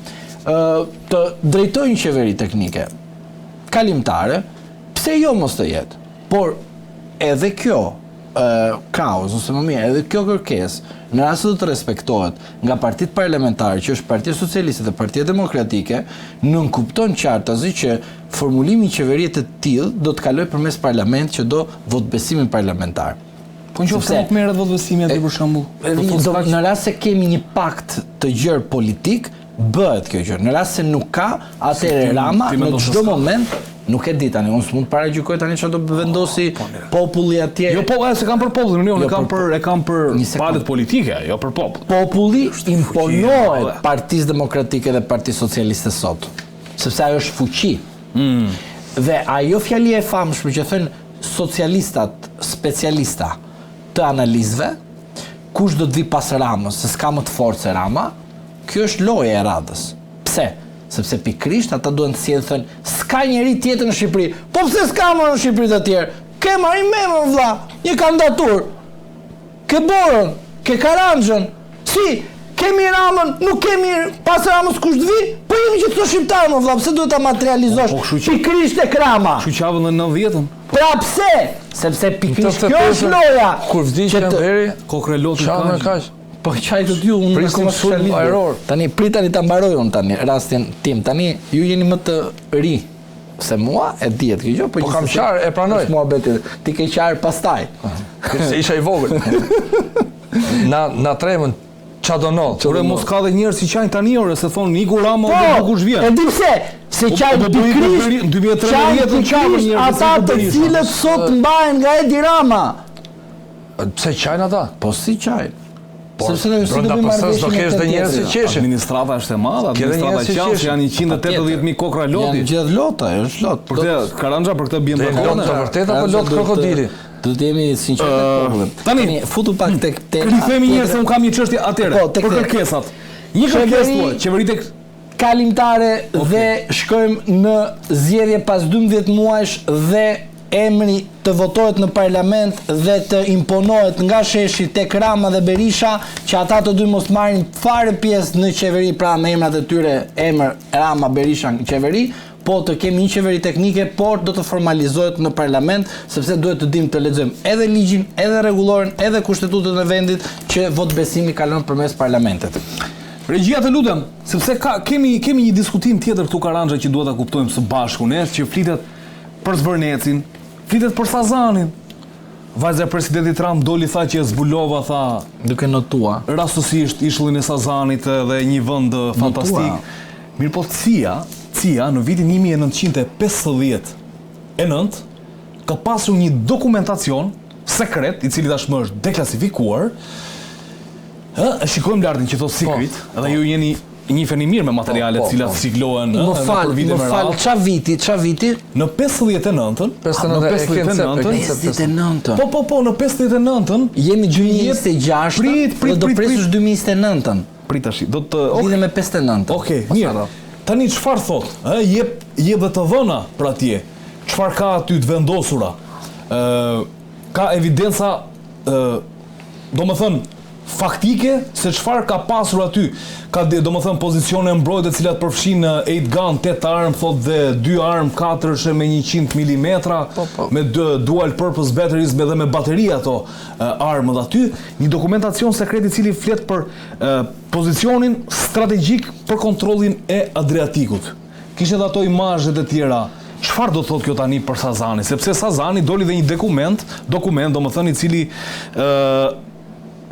Ë të drejtojnë qeveri teknike kalimtare, pse jo mos të jetë? Por edhe kjo ë kauzë ose më mirë, edhe kjo kërkesë, në rast se do të respektohet nga partitë parlamentare, që është Partia Socialiste dhe Partia Demokratike, nënkupton qartazi që formulimi i qeverie të tillë do të kalojë përmes parlamentit që do votbesimin parlamentar. Po në qoftë se Sepse- nuk merret votbesimi aty për shembull. Edhe do një- thotë do, kaq- në rast se kemi një pakt të gjerë politik, bëhet kjo gjë. Në rast se nuk ka, atëherë ti- Rama ti në mendon se çdo s'ka? moment nuk e di tani, unë s'mund të paragjykoj tani çfarë do vendosi populli atje. Jo, po, e, se kam për popullin, unë Jo, e kam për- për e kam për Një sekond. palët politike, jo për popull. Populli imponohet madhe. Partisë Demokratike dhe Partisë Socialiste sot, sepse ajo është fuqi. Mm. Dhe ajo fjali e famshme që thënë socialistat, specialista të analistëve, kush do të vi pas Ramës, se s'ka më të fortë se Rama, kjo është loja e radhës. Pse? Sepse pikërisht ata duan të sjellin thënë, s'ka njeri tjetër në Shqipëri. Po pse s'ka më në Shqipëri të tjerë? Ke Marin Memën vlla, një kandidatur. Ke Borën, ke Karanxhën. Si? Kemi Ramën, nuk kemi pas Ramës kush të vi? Po jemi gjithë këto shqiptarë më vlla, pse duhet ta materializosh? Po, po, kështu që- Pikërisht tek Rama. Kështu që javën në 90-ën, Pra pse? Sepse pikërisht kjo është loja. Kur vdiq që të- Enveri, kokre lotit qamë kaq. kaq. Po qaj të dy unë Prisnim akoma sulm s'kisha lidhur. ajror. Tani pritani ta mbaroj unë tani rastin tim. Tani ju jeni më të ri se mua e dihet kjo gjë, po Po kam gjithsesi qarë, e pranoj. Është muhabeti. Ti ke qarë pastaj. Se isha i vogël. Na na tremën ça do ndodh. Ore mos ka dhe njerëz që qajnë tani ore, se thonë iku Rama, Po, po kush vjen. E di pse? Se Po, qajnë po, po, iku pikërisht, Beri- 2013 qajnë qajnë pikërisht njerëz, se ata iku të Berisha. cilët sot mbahen nga Edi Rama. Pse qajnë ata? Po si qajnë? Po, Sepse ne si do brenda bëjmë PS-s do marrëveshjen me kesh këtë dhe njerëz që tjetrin. qeshin. Administrata është e madhe, Ke dhe administrata njerëz që qajnë qeshin. janë 180.000 kokra loti. Janë gjithë lota, është lot. Për këtë Karanxha për këtë bien Dhe dakord. lot të vërteta apo lot krokodili? Do të jemi sinqertë me popullin. tani- futu pak tek tema. Rithemi një herë se un kam një çështje atëherë. Po, tek për te. kërkesat. Një kërkesë Qeveri- thuaj, qeveri tek kalimtare dhe shkojmë në zgjedhje pas 12 muajsh dhe emri të votohet në parlament dhe të imponohet nga sheshi tek Rama dhe Berisha që ata të dy mos marrin fare pjesë në qeveri pra me emrat e tyre emër Rama Berisha në qeveri, po të kemi një qeveri teknike, por do të formalizohet në parlament, sepse duhet të dimë të lexojmë edhe ligjin, edhe rregulloren, edhe kushtetutën e vendit që votëbesimi kalon përmes parlamentit. Regjia të lutem, sepse ka kemi kemi një diskutim tjetër këtu Karanxha që duhet ta kuptojmë së bashku ne, që flitet për Zvërnecin, flitet për Sazanin. Vajza e presidentit Trump doli tha që e zbulova tha duke notua rastësisht ishullin e Sazanit dhe një vend fantastik. Mirëpo CIA, CIA në vitin 1959 ka pasur një dokumentacion sekret, i cili tashmë është deklasifikuar, Ë, e shikojmë Lardin që thotë po, secret, po. dhe ju jeni njiheni mirë me materialet po, po, cilat po. siklohen më fal, për vite me radhë. Më fal, ça viti, ça viti? Në 59-ën, në 59-ën, 59-ën. Po, po, po, në 59-ën jemi 2026, prit, prit, do presësh 2029-ën. Prit tash, do të okay. me 59-ën. Okej, okay, mirë. Tani çfarë thot? Ë, jep jep dhe të dhëna për atje. Çfarë ka aty të vendosura? Ë, ka evidenca ë domethënë, faktike se çfarë ka pasur aty. Ka, domethënë, pozicione mbrojtje të cilat përfshijnë 8 gun, 8 armë, thotë dhe 2 armë katërshe me 100 mm, po, po. me dual purpose batteries me dhe me bateri ato armët aty, një dokumentacion sekret i cili flet për pozicionin strategjik për kontrollin e Adriatikut. Kishte edhe ato imazhet e tjera. Çfarë do të thotë kjo tani për Sazanin? Sepse Sazani doli dhe një dokument, dokument domethënë i cili ë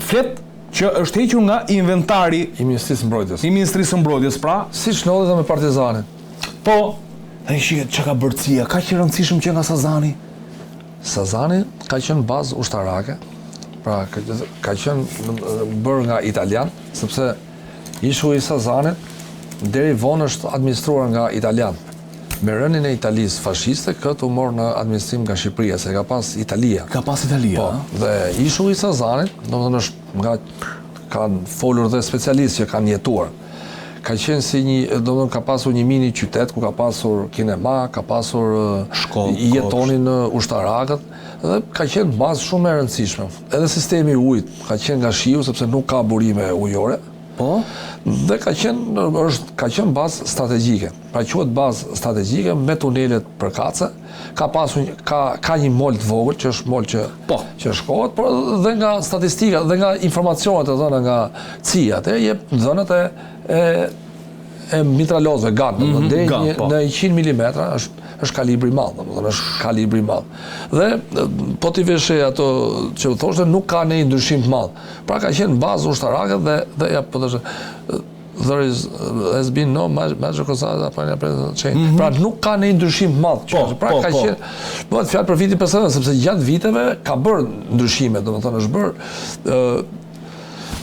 flet që është hequr nga inventari i Ministrisë së Mbrojtjes. I Ministrisë së Mbrojtjes, pra, siç ndodhi edhe me Partizanin. Po, tani shihet çka ka bërë CIA, kaq i rëndësishëm qenka Sazani. Sazani ka qenë bazë ushtarake, pra ka, ka qenë bërë nga italian, sepse Ishulli i Sazanit deri vonë është administruar nga italianët. Me rënien e Italisë fashiste, këtë u mor në administrim nga Shqipëria, se e ka pas Italia. Ka pas Italia, Po, dhe ishulli i Sazanit, domethënë është nga kanë folur dhe specialistë që kanë jetuar. Ka qenë si një, domethënë ka pasur një mini qytet ku ka pasur kinema, ka pasur shkollë, jetonin ushtarakët dhe ka qenë bazë shumë e rëndësishme. Edhe sistemi i ujit ka qenë nga shiu sepse nuk ka burime ujore. Po. Dhe ka qenë është ka qenë bazë strategjike. Pra quhet bazë strategjike me tunelet përkatëse. Ka pasur ka ka një mol të vogël që është mol që po. që shkohet, por dhe nga statistika dhe nga informacionet e dhëna nga CIA, atë jep dhënat e e e mitralozëve, gun, mm -hmm, deri gun, po. në 100 mm është është kalibri i madh, domethënë është kalibri i madh. Dhe po t'i vesh ato që u thoshte nuk ka ndonjë ndryshim të madh. Pra ka qenë bazë ushtarake dhe dhe ja po tash there is has been no major concern apo një present change. Mm -hmm. Pra nuk ka ndonjë ndryshim të madh. Po, pra po, ka po. qenë bëhet fjalë për vitin 59 sepse gjatë viteve ka bërë ndryshime, domethënë është bërë ë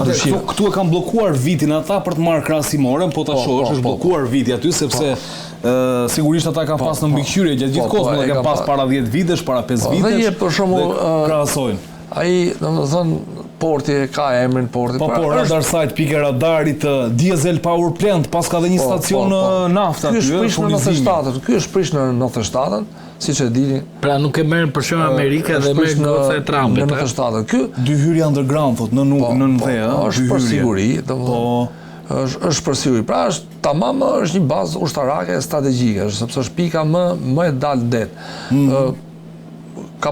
Atëherë, këtu, këtu e kanë bllokuar vitin ata për të marrë krahasimorën, po ta po, shohësh, po, është po, bllokuar viti aty sepse po. sigurisht ata kanë po, pas në po. mbikëqyrje gjatë gjithë kohës, mund ta kanë pas para 10 vitesh, para 5 vitesh. Dhe je për shembull krahasojnë. Ai, domethënë, porti e ka emrin porti. Po, po, radar site, pikë radarit, diesel power plant, paska dhe një stacion naftë aty. Ky është prish në 97-ën, ky është prish në 97-ën, siç e dini. Pra nuk e merr për shembull Amerika dhe merr goca e Trumpit. Në 97-ën. Ky dy hyrje underground thotë në nuk po, nën po, dhe, ë. Është për siguri, domethënë. Po. Është është për siguri. Pra është tamam është një bazë ushtarake strategjike, është sepse është pika më më e dalë në det. Mm -hmm. ka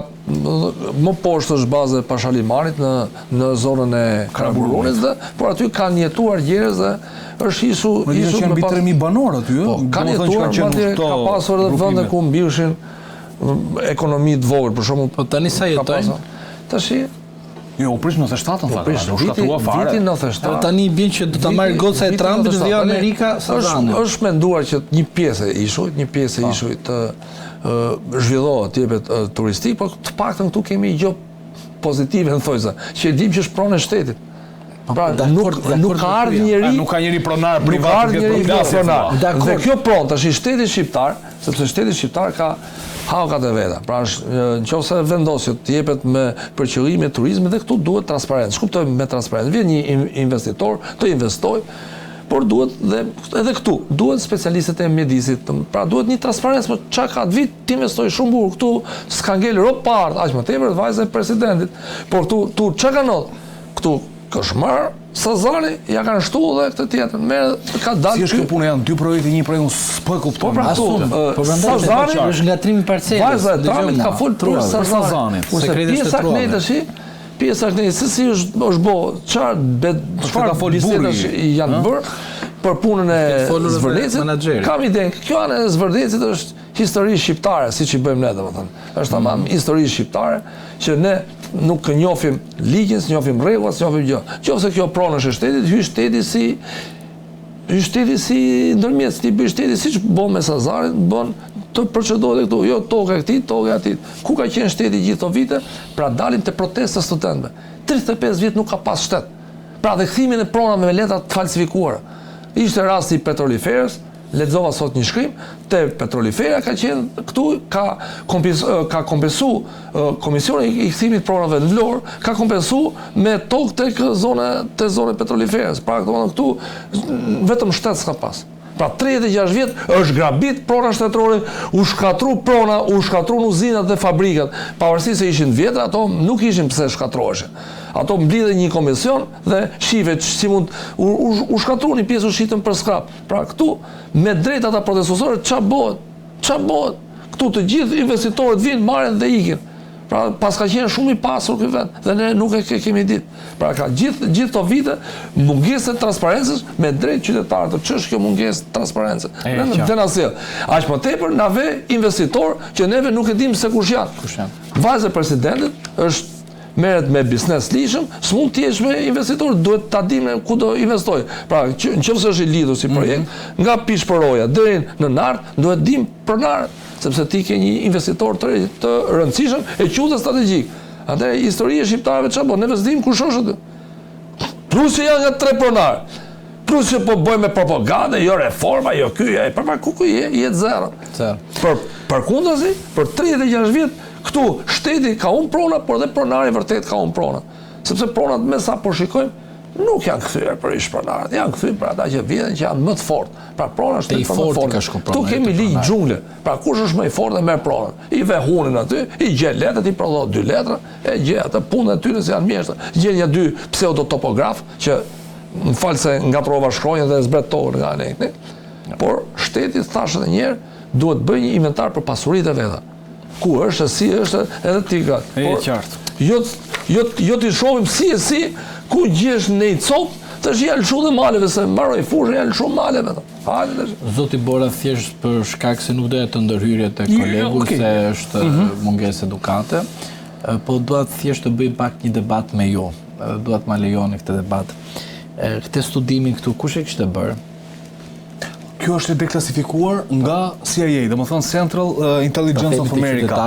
më poshtë është baza e Pashalimanit në në zonën e Karaburunit dhe por aty kanë jetuar njerëz dhe është ishull ishull me qenë mbi 3000 banorë aty, ë? Po, kanë jetuar madje ka pasur edhe vende ku mbillshin ekonomi të vogël, për shembull. Po tani sa jetojnë? Tashi Jo, u prish 97-ën, po, prish, u shkatërrua fare. Viti 97. Po tani i bjen që do ta marrë goca e Trumpit dhe jo Amerika Sazanin. Është është menduar që një pjesë e ishullit, një pjesë e po. ishullit të zhvillohet, të jepet turistik, por të paktën këtu kemi një gjë pozitive në thonjëza, që e dim që është pronë e shtetit. Po, pra, nuk, nuk ka ardhur njeri, nuk ka njeri pronar privat në këtë përplasje. Dhe kjo pronë tash i shteti shqiptar, sepse shteti shqiptar ka hallkat e veta. Pra është në qoftë se vendos që të jepet me për qëllime turizmi dhe këtu duhet transparencë. Ç'kuptojmë me transparencë? Vjen një investitor të investojë. Por duhet dhe edhe këtu, duhet specialistët e mjedisit, pra duhet një transparencë, po ça ka të vijë të investojë shumë bukur këtu, s'ka ngel rob pa ardhë, aq më tepër vajza e presidentit. Por këtu, këtu ça ka ndodhur? Këtu është marrë Sazani, ja kanë shtu dhe këtë tjetër, merr ka dalë. Si është kjo punë janë dy projekte, një projekt unë s'po e kuptoj. Po pra këtu, po prandaj Sazani është ngatërrimi i parcelës. Vajza e Trumpit ka fol për Sazanin. Kurse pjesa këtej tash, pjesa këtej se si është është bo, çfarë po çfarë ka fol biseda janë bërë për punën e Zvërnecit. Kam idenë, kjo anë e Zvërnecit është histori shqiptare, siç i bëjmë ne domethënë. Është tamam mm. histori shqiptare që ne nuk njohim ligjin, s'njohim rregullat, s'njohim gjë. Qoftë se kjo pronë është e shtetit, hy shteti si hy shteti si ndërmjetës, ti bëj shteti siç bën me Sazanin, bën të procedohet këtu, jo toka e këtij, toka e atij. Ku ka qenë shteti gjithë këto vite? Pra dalim te protesta e studentëve. 35 vjet nuk ka pas shtet. Pra dhe kthimin e pronave me letra të falsifikuara. Ishte rasti i petroliferës, Lexova sot një shkrim, te Petrolifera ka qenë këtu, ka kompens, ka kompensu komisioni i kthimit pronave në Vlorë, ka kompensu me tokë tek zona te zona e Petroliferës. Pra domethënë këtu vetëm shtet s'ka pas. Pra 36 vjet është grabit prona shtetërore, u shkatru prona, u shkatrun uzinat dhe fabrikat. Pavarësisht se ishin të vjetra, ato nuk ishin pse shkatroheshin. Ato mblidhe një komision dhe shife si mund u, u, u shkatru një pjesë u shitën për skrap. Pra këtu, me drejt ata protestuesorët, ça bëhet? Ça bëhet? Këtu të gjithë investitorët vinë, marrin dhe ikin. Pra, paska qenë shumë i pasur ky vend dhe ne nuk e kemi ditë. Pra ka gjithë gjithë këto vite mungesë e transparencës me drejt qytetarët, ç'është kjo mungesë transparence. Ne dhe na sjell. Aq më tepër na ve investitor që neve nuk e dimë se kush janë. Kush janë? Vajza e presidentit është merret me biznes të ligjshëm, s'mund të jesh me investitor, duhet ta dimë ku do investojë. Pra, në qoftë se është i lidhur si mhm. projekt, mm -hmm. nga Pishpëroja deri në Nartë, duhet dim pronarët, sepse ti ke një investitor të, të rëndësishëm e quhet strategjik. Atëherë historia e shqiptarëve çfarë bën? Ne s'dim kush është aty. Plus që janë nga tre pronarë. Plus që po bëjmë me propagandë, jo reforma, jo ky, jo, për ku ku je, je zero. Zero. Për përkundrazi, për 36 vjet Këtu shteti ka humb prona, por dhe pronari vërtet ka humb prona. Sepse pronat me sa po shikojmë nuk janë kthyer për ish pronarët, janë kthyer për ata që vjedhin që janë më të fortë. Pra prona është për më të fortë. Këtu kemi ligj xhungle. Pra kush është më i fortë e merr pronën. I ve hunin aty, i gjen letrat, i prodhon dy letra, e gjen atë punën e tyre se janë mjeshtër. Gjen një dy pseudotopograf që më fal se ngatërrova shkronjën dhe zbret tokën nga ne. Por shteti thashë edhe një herë duhet bëjë një inventar për pasuritë e veta. Ku është, si është, edhe ti ka. E qartë. Jo, jo, jo t'i shohim si e si, ku gjesh në i copë, tash janë lëshu dhe maleve, se mbaroi fushën, janë lëshu maleve. Hajde tash. Zoti Bora thjesht për shkak se nuk doja të ndërhyja te jo, kolegu okay. se është mm -hmm. mungesë edukate, po dua thjesht të bëj pak një debat me ju. Dua të ma lejoni këtë debat. Këtë studimin këtu kush e kishte bërë? Kjo është e deklasifikuar nga CIA, domethënë Central uh, Intelligence of America.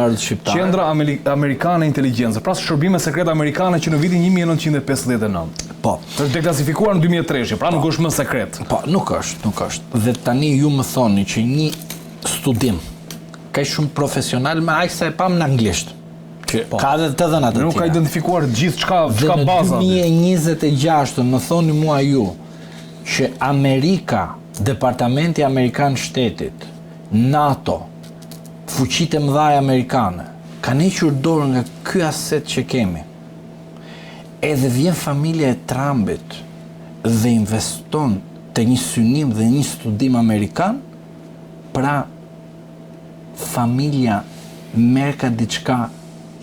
Qendra Amerikane e Inteligjencës, pra shërbime sekrete amerikane që në vitin 1959. Po. Është deklasifikuar në 2003, pra po. nuk është më sekret. Po, nuk është, nuk është. Dhe tani ju më thoni që një studim kaq shumë profesional me aq sa e pamë në anglisht. Që po. ka edhe të dhëna të tjera. Nuk ka identifikuar gjithçka, çka baza. Dhe në 2026 më thoni mua ju që Amerika, Departamenti Amerikan Shtetit, NATO, fuqitë e mëdha amerikane, kanë hequr dorë nga ky aset që kemi. Edhe vjen familja e Trumpit dhe investon te një synim dhe një studim amerikan, pra familja merrka diçka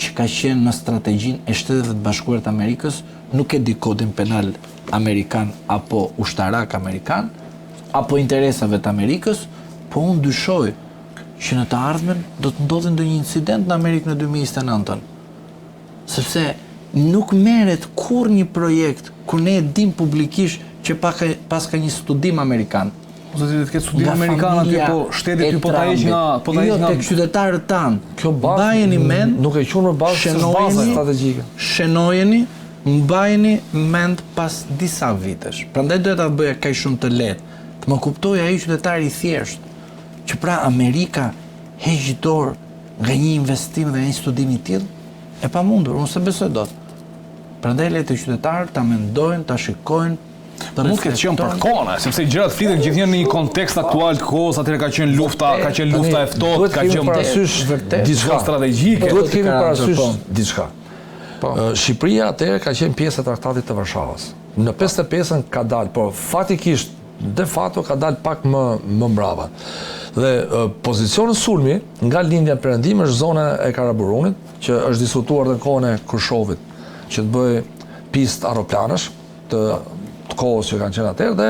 që ka qenë në strategjinë e Shteteve të Bashkuara të Amerikës, nuk e di kodin penal amerikan apo ushtarak amerikan, apo interesave të Amerikës, po unë dyshoj që në të ardhmen do të ndodhi ndonjë incident në Amerikë në 2029-ën. Sepse nuk merret kurrë një projekt kur ne e dim publikisht që paska një studim amerikan. Po do të ketë studim amerikan aty, po shteti ty po ta heq nga po ta heq jo, nga tek qytetarët tanë. Kjo bazë mbajeni mend, nuk e quan bazë bazë strategjike. Shënojeni, mbajeni mend pas disa vitesh. Prandaj doja ta bëja kaq shumë të lehtë, të më kuptojë ai qytetari i thjeshtë, që pra Amerika heq dorë nga një investim dhe një studim i tillë, e pamundur, unë s'e besoj dot. Prandaj le të qytetarët ta mendojnë, ta shikojnë. Mund të ketë qenë për kohën, sepse gjërat fliten gjithnjë në një kontekst aktual të kohës, atëherë ka qenë lufta, ka qenë lufta e ftohtë, ka qenë parasysh diçka strategjike. Duhet të kemi parasysh po. diçka. Po. Shqipëria atëherë ka qenë pjesë e Traktatit të Varshavës. Në 55-ën ka dalë, por faktikisht de facto ka dalë pak më më mbrapa. Dhe pozicioni sulmi nga lindja në perëndim është zona e Karaburunit, që është diskutuar dhe në kohën e Khrushovit, që të bëhej pistë aeroplanësh të të kohës që kanë qenë atëherë dhe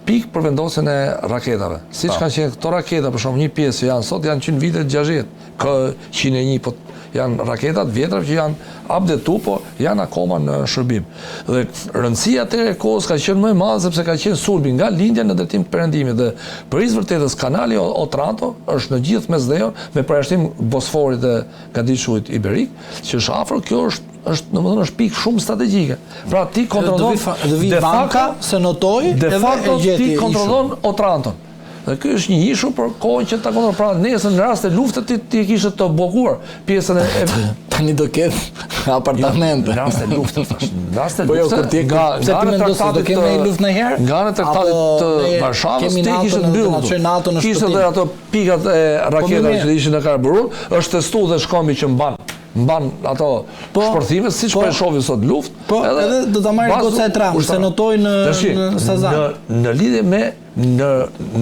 pikë për vendosjen e raketave. Siç po. kanë qenë këto raketa, për shembull, një pjesë që janë sot janë që në vitet 60, K101, po janë raketa të vjetra që janë update po janë akoma në shërbim. Dhe rëndësia atëherë e kohës ka qenë më e madhe sepse ka qenë sulmi nga lindja në drejtim të perëndimit dhe për hir të vërtetës kanali Otranto është në gjithë Mesdheun me përjashtim Bosforit dhe Gadishullit Iberik, që është afër, kjo është është domethënë është pikë shumë strategjike. Pra ti kontrollon de facto se notoi de facto ti kontrollon Otranton. Dhe ky është një ishull për kohën që ta kontrollon. Pra nesër në rast të lufte ti ti e kishe të bllokuar pjesën e, e... tani do ketë apartamente. Jo, në rast të lufte thash. Në rast të po jo, lufte nga nga ana e traktatit do kemi luftë ndonjëherë? Nga ana e traktatit të Varshavës ti kishe të mbyllur. Kishte edhe ato pikat e po, raketave që ishin në Karaburun, është testu dhe shkëmbi që mban mban ato po, shpërthime siç po, po e shohim sot luftë. Po, edhe, edhe do ta marrë goca e Trump, se notoi në në Sazan. Në në lidhje me në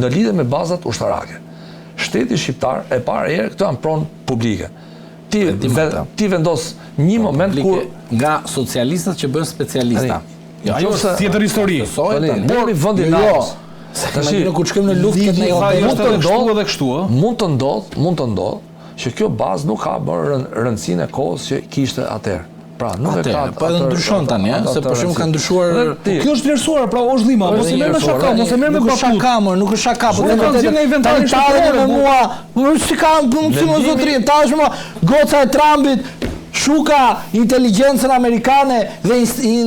në lidhje me bazat ushtarake. Shteti shqiptar e para herë këto janë pronë publike. Ti ve, ti vendos një moment kur nga socialistët që bëhen specialista. Jo, ajo është tjetër histori. Por vendi jo, jo. Tash në kur shkojmë në luftë këtë ne mund të ndodhë edhe kështu, ë. Mund të ndodhë, mund të ndodhë që kjo bazë nuk ka bërë rëndësinë e kohës që kishte atëherë. Pra, nuk e ka. Po edhe ndryshon tani, ë, se për shembull ka ndryshuar. Kjo është vlerësuar, pra është dhima, mos e merr me shaka, mos e merr me batut. Nuk është shaka, mor, nuk është shaka, po të nxjerr nga inventari shtetëror me mua. Po si ka mundësi mo zotëri, tash më goca e Trumpit Shuka inteligjencën amerikane dhe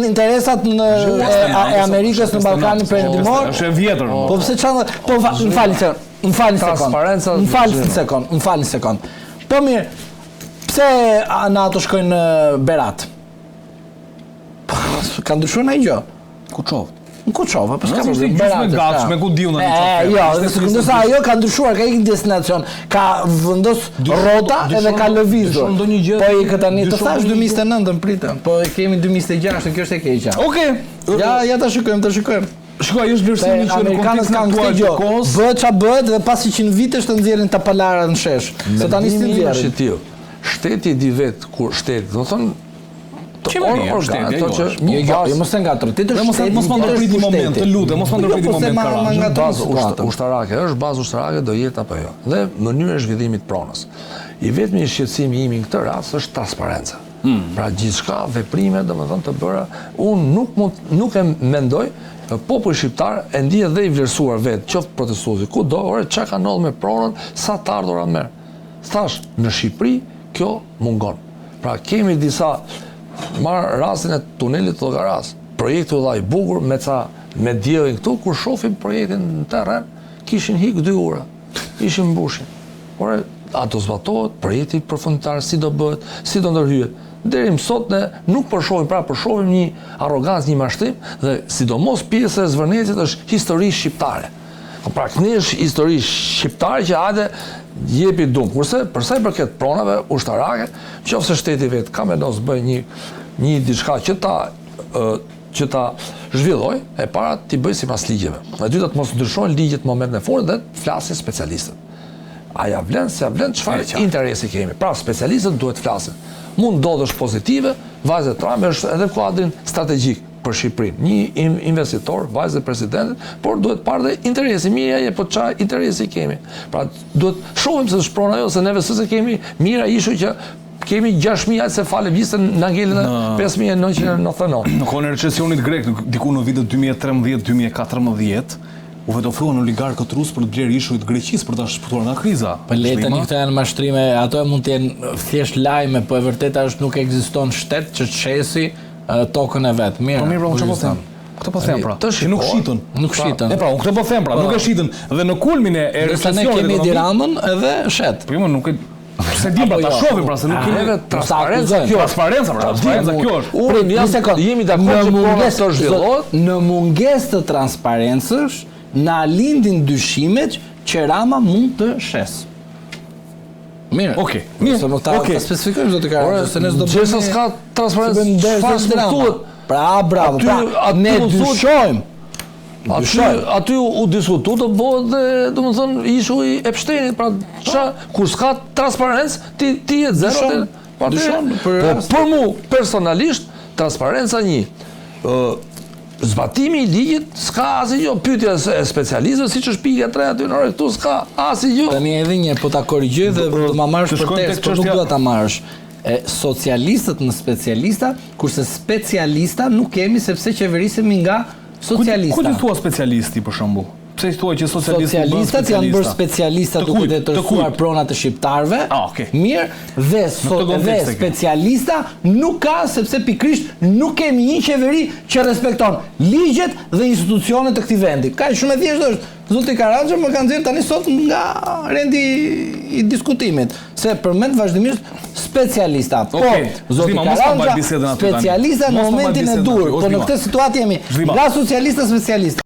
interesat në e Amerikës në Ballkanin Perëndimor. Është e vjetër. Po pse çfarë? Po më fal se, më fal një sekond. Më fal një sekond, më fal një sekond. Po mirë, pse NATO shkojnë në Berat? Po, ka ndryshuar ndonjë gjë? Kuçovë. Në Kuçovë, po s'ka problem. Berat. Gjysmë gatshme, ku di unë tani çfarë. Jo, ndërsa ajo ka ndryshuar, ka ikur destinacion, ka vendos rrota edhe ka lëvizur. Ndonjë gjë. Po i tani të thash 2029-ën pritëm. Po e kemi 2026-ën, kjo është e keqja. Okej. Ja, ja ta shikojmë, ta shikojmë. Shiko, ajo është vlerësimi që në kontekstin aktual të kohës. Bëhet ç'a bëhet dhe pas 100 vitesh të nxjerrin ta palara në shesh. Se tani s'i nxjerrin. Shteti di vet kur shteti, do të thonë Qeveria, shteti, ajo që jo, jo, jo, mos e ngatërro. Ti të mos mos më ndërprit një moment, të lutem, mos më jo, ndërprit një moment Karan. Bazë ushtarake, është bazë ushtarake do jetë apo jo. Dhe mënyra e zhvillimit të pronës. I vetmi shqetësim i imi në këtë rast është transparenca. Hmm. Pra gjithçka veprime, domethënë të bëra, unë nuk mund nuk e mendoj populli shqiptar e ndihet dhe i vlerësuar vetë, qoftë protestuesi, kudo, ore çka ka ndodhur me pronën, sa të ardhura merr. Thash, në Shqipëri kjo mungon. Pra kemi disa, marr rastin e tunelit të Llogarasë. Projekti u dha i bukur me ca me diellin këtu, kur shohim projektin në terren, kishin hik dy ura, ishin mbushin. Ore, a do zbatohet projekti përfundimtar, si do bëhet, si do ndërhyhet. Deri më sot ne nuk po shohim, pra po shohim një arrogancë, një mashtrim dhe sidomos pjesa e Zvërnecit është histori shqiptare. Po pra këni është histori shqiptare që hajde jepi dum. Kurse për sa i përket pronave ushtarake, qoftë se shteti vetë ka vendos bëj një një diçka që ta që ta zhvilloj, e para t'i bëj sipas ligjeve. E dyta të mos ndryshojnë ligjet në momentin e fundit dhe të flasin specialistët. A ja vlen, s'ja vlen, çfarë interesi kemi? Pra specialistët duhet të flasin. Mund ndodhë është pozitive, vajza e Trump është edhe kuadrin strategjik. për Shqipërinë, një investitor, vajzë e presidentit, por duhet parë dhe interesi, mirë ja, po ça interesi kemi. Pra duhet shohim se është prona jo, se neve s'e kemi mira ishuj që kemi 6.000 ajtë se falë vjisën në ngelin 5.999. Në kohën e recesionit grek, diku në vitet 2013-2014, u vetofruan oligarkët rusë për të blerë ishujt e Greqisë për ta shpëtuar nga kriza. Po le tani këto janë mashtrime, ato mund të jenë thjesht lajme, po e vërteta është nuk ekziston shtet që të shesi tokën e vet. Mirë. Po mirë, pra unë çfarë po them? Këtë po them pra. Që nuk shitën. Nuk pra, shitën. E pra, unë këtë po them pra, nuk e po. shitën dhe në kulmin e recesionit. Ne kemi Edi Ramën edhe shet. Po jo, nuk e. S'e dim pra, ta jo? shohim pra se nuk kemi Neve transparenca kjo. Transparenca pra, transparenca kjo është. Unë jam sekond. Jemi dakord që prona të zhvillohet. Në mungesë të transparencës, na lindin dyshimet që Rama mund të shes. Mirë. Okej. Mirë. Se mos ta, Okej. ta specifikojmë zoti Karanxha, se ne s'do Gjersa s'ka transparencë, çfarë s'mund thuhet? Pra, bravo, Aty- pra, aty ne u thuhet- dyshojmë. Aty, Dyshojmë. aty u diskutu të bëhet dhe, domethënë, ishulli i Epsteinit, pra ça, kur s'ka transparencë, ti ti je zero. Dyshon, ti- pa ti- dyshon për Po rastin. për mu personalisht transparenca një, ë zbatimi i ligjit s'ka asnjë gjë, pyetja e specialistëve siç është pika 3 aty në orë këtu s'ka asnjë gjë. Tani edhe një po ta korrigjoj dhe do ma marrësh të për shkojmë test, tek por nuk çështja- dua ta marrësh. E, socialistët në specialista, kurse specialista nuk kemi sepse qeverisemi nga socialista. Ku ti thua specialisti për shembull? Pse i thua që socialistët bëhen Socialistat janë bërë specialista Të duke kujt? Të detersuar kujt? pronat e shqiptarëve. Ah, okay. Mirë, dhe so, këtë dhe kontekst e ke. specialista nuk ka sepse pikërisht nuk kemi një qeveri që respekton ligjet dhe institucionet e këtij vendi. Kaq shumë e thjeshtë është. Zoti Karanxha më ka nxjerrë tani sot nga rendi i diskutimit, se përmend vazhdimisht specialista. Po, Okej, zoti Zhdima, mos ta mbaj Karanxha, bisedën aty tani. specialista në Mos ta mbaj momentin e bisedën duhur, aty, o po në Zhdima. këtë situatë jemi Zhdima. nga socialista specialista.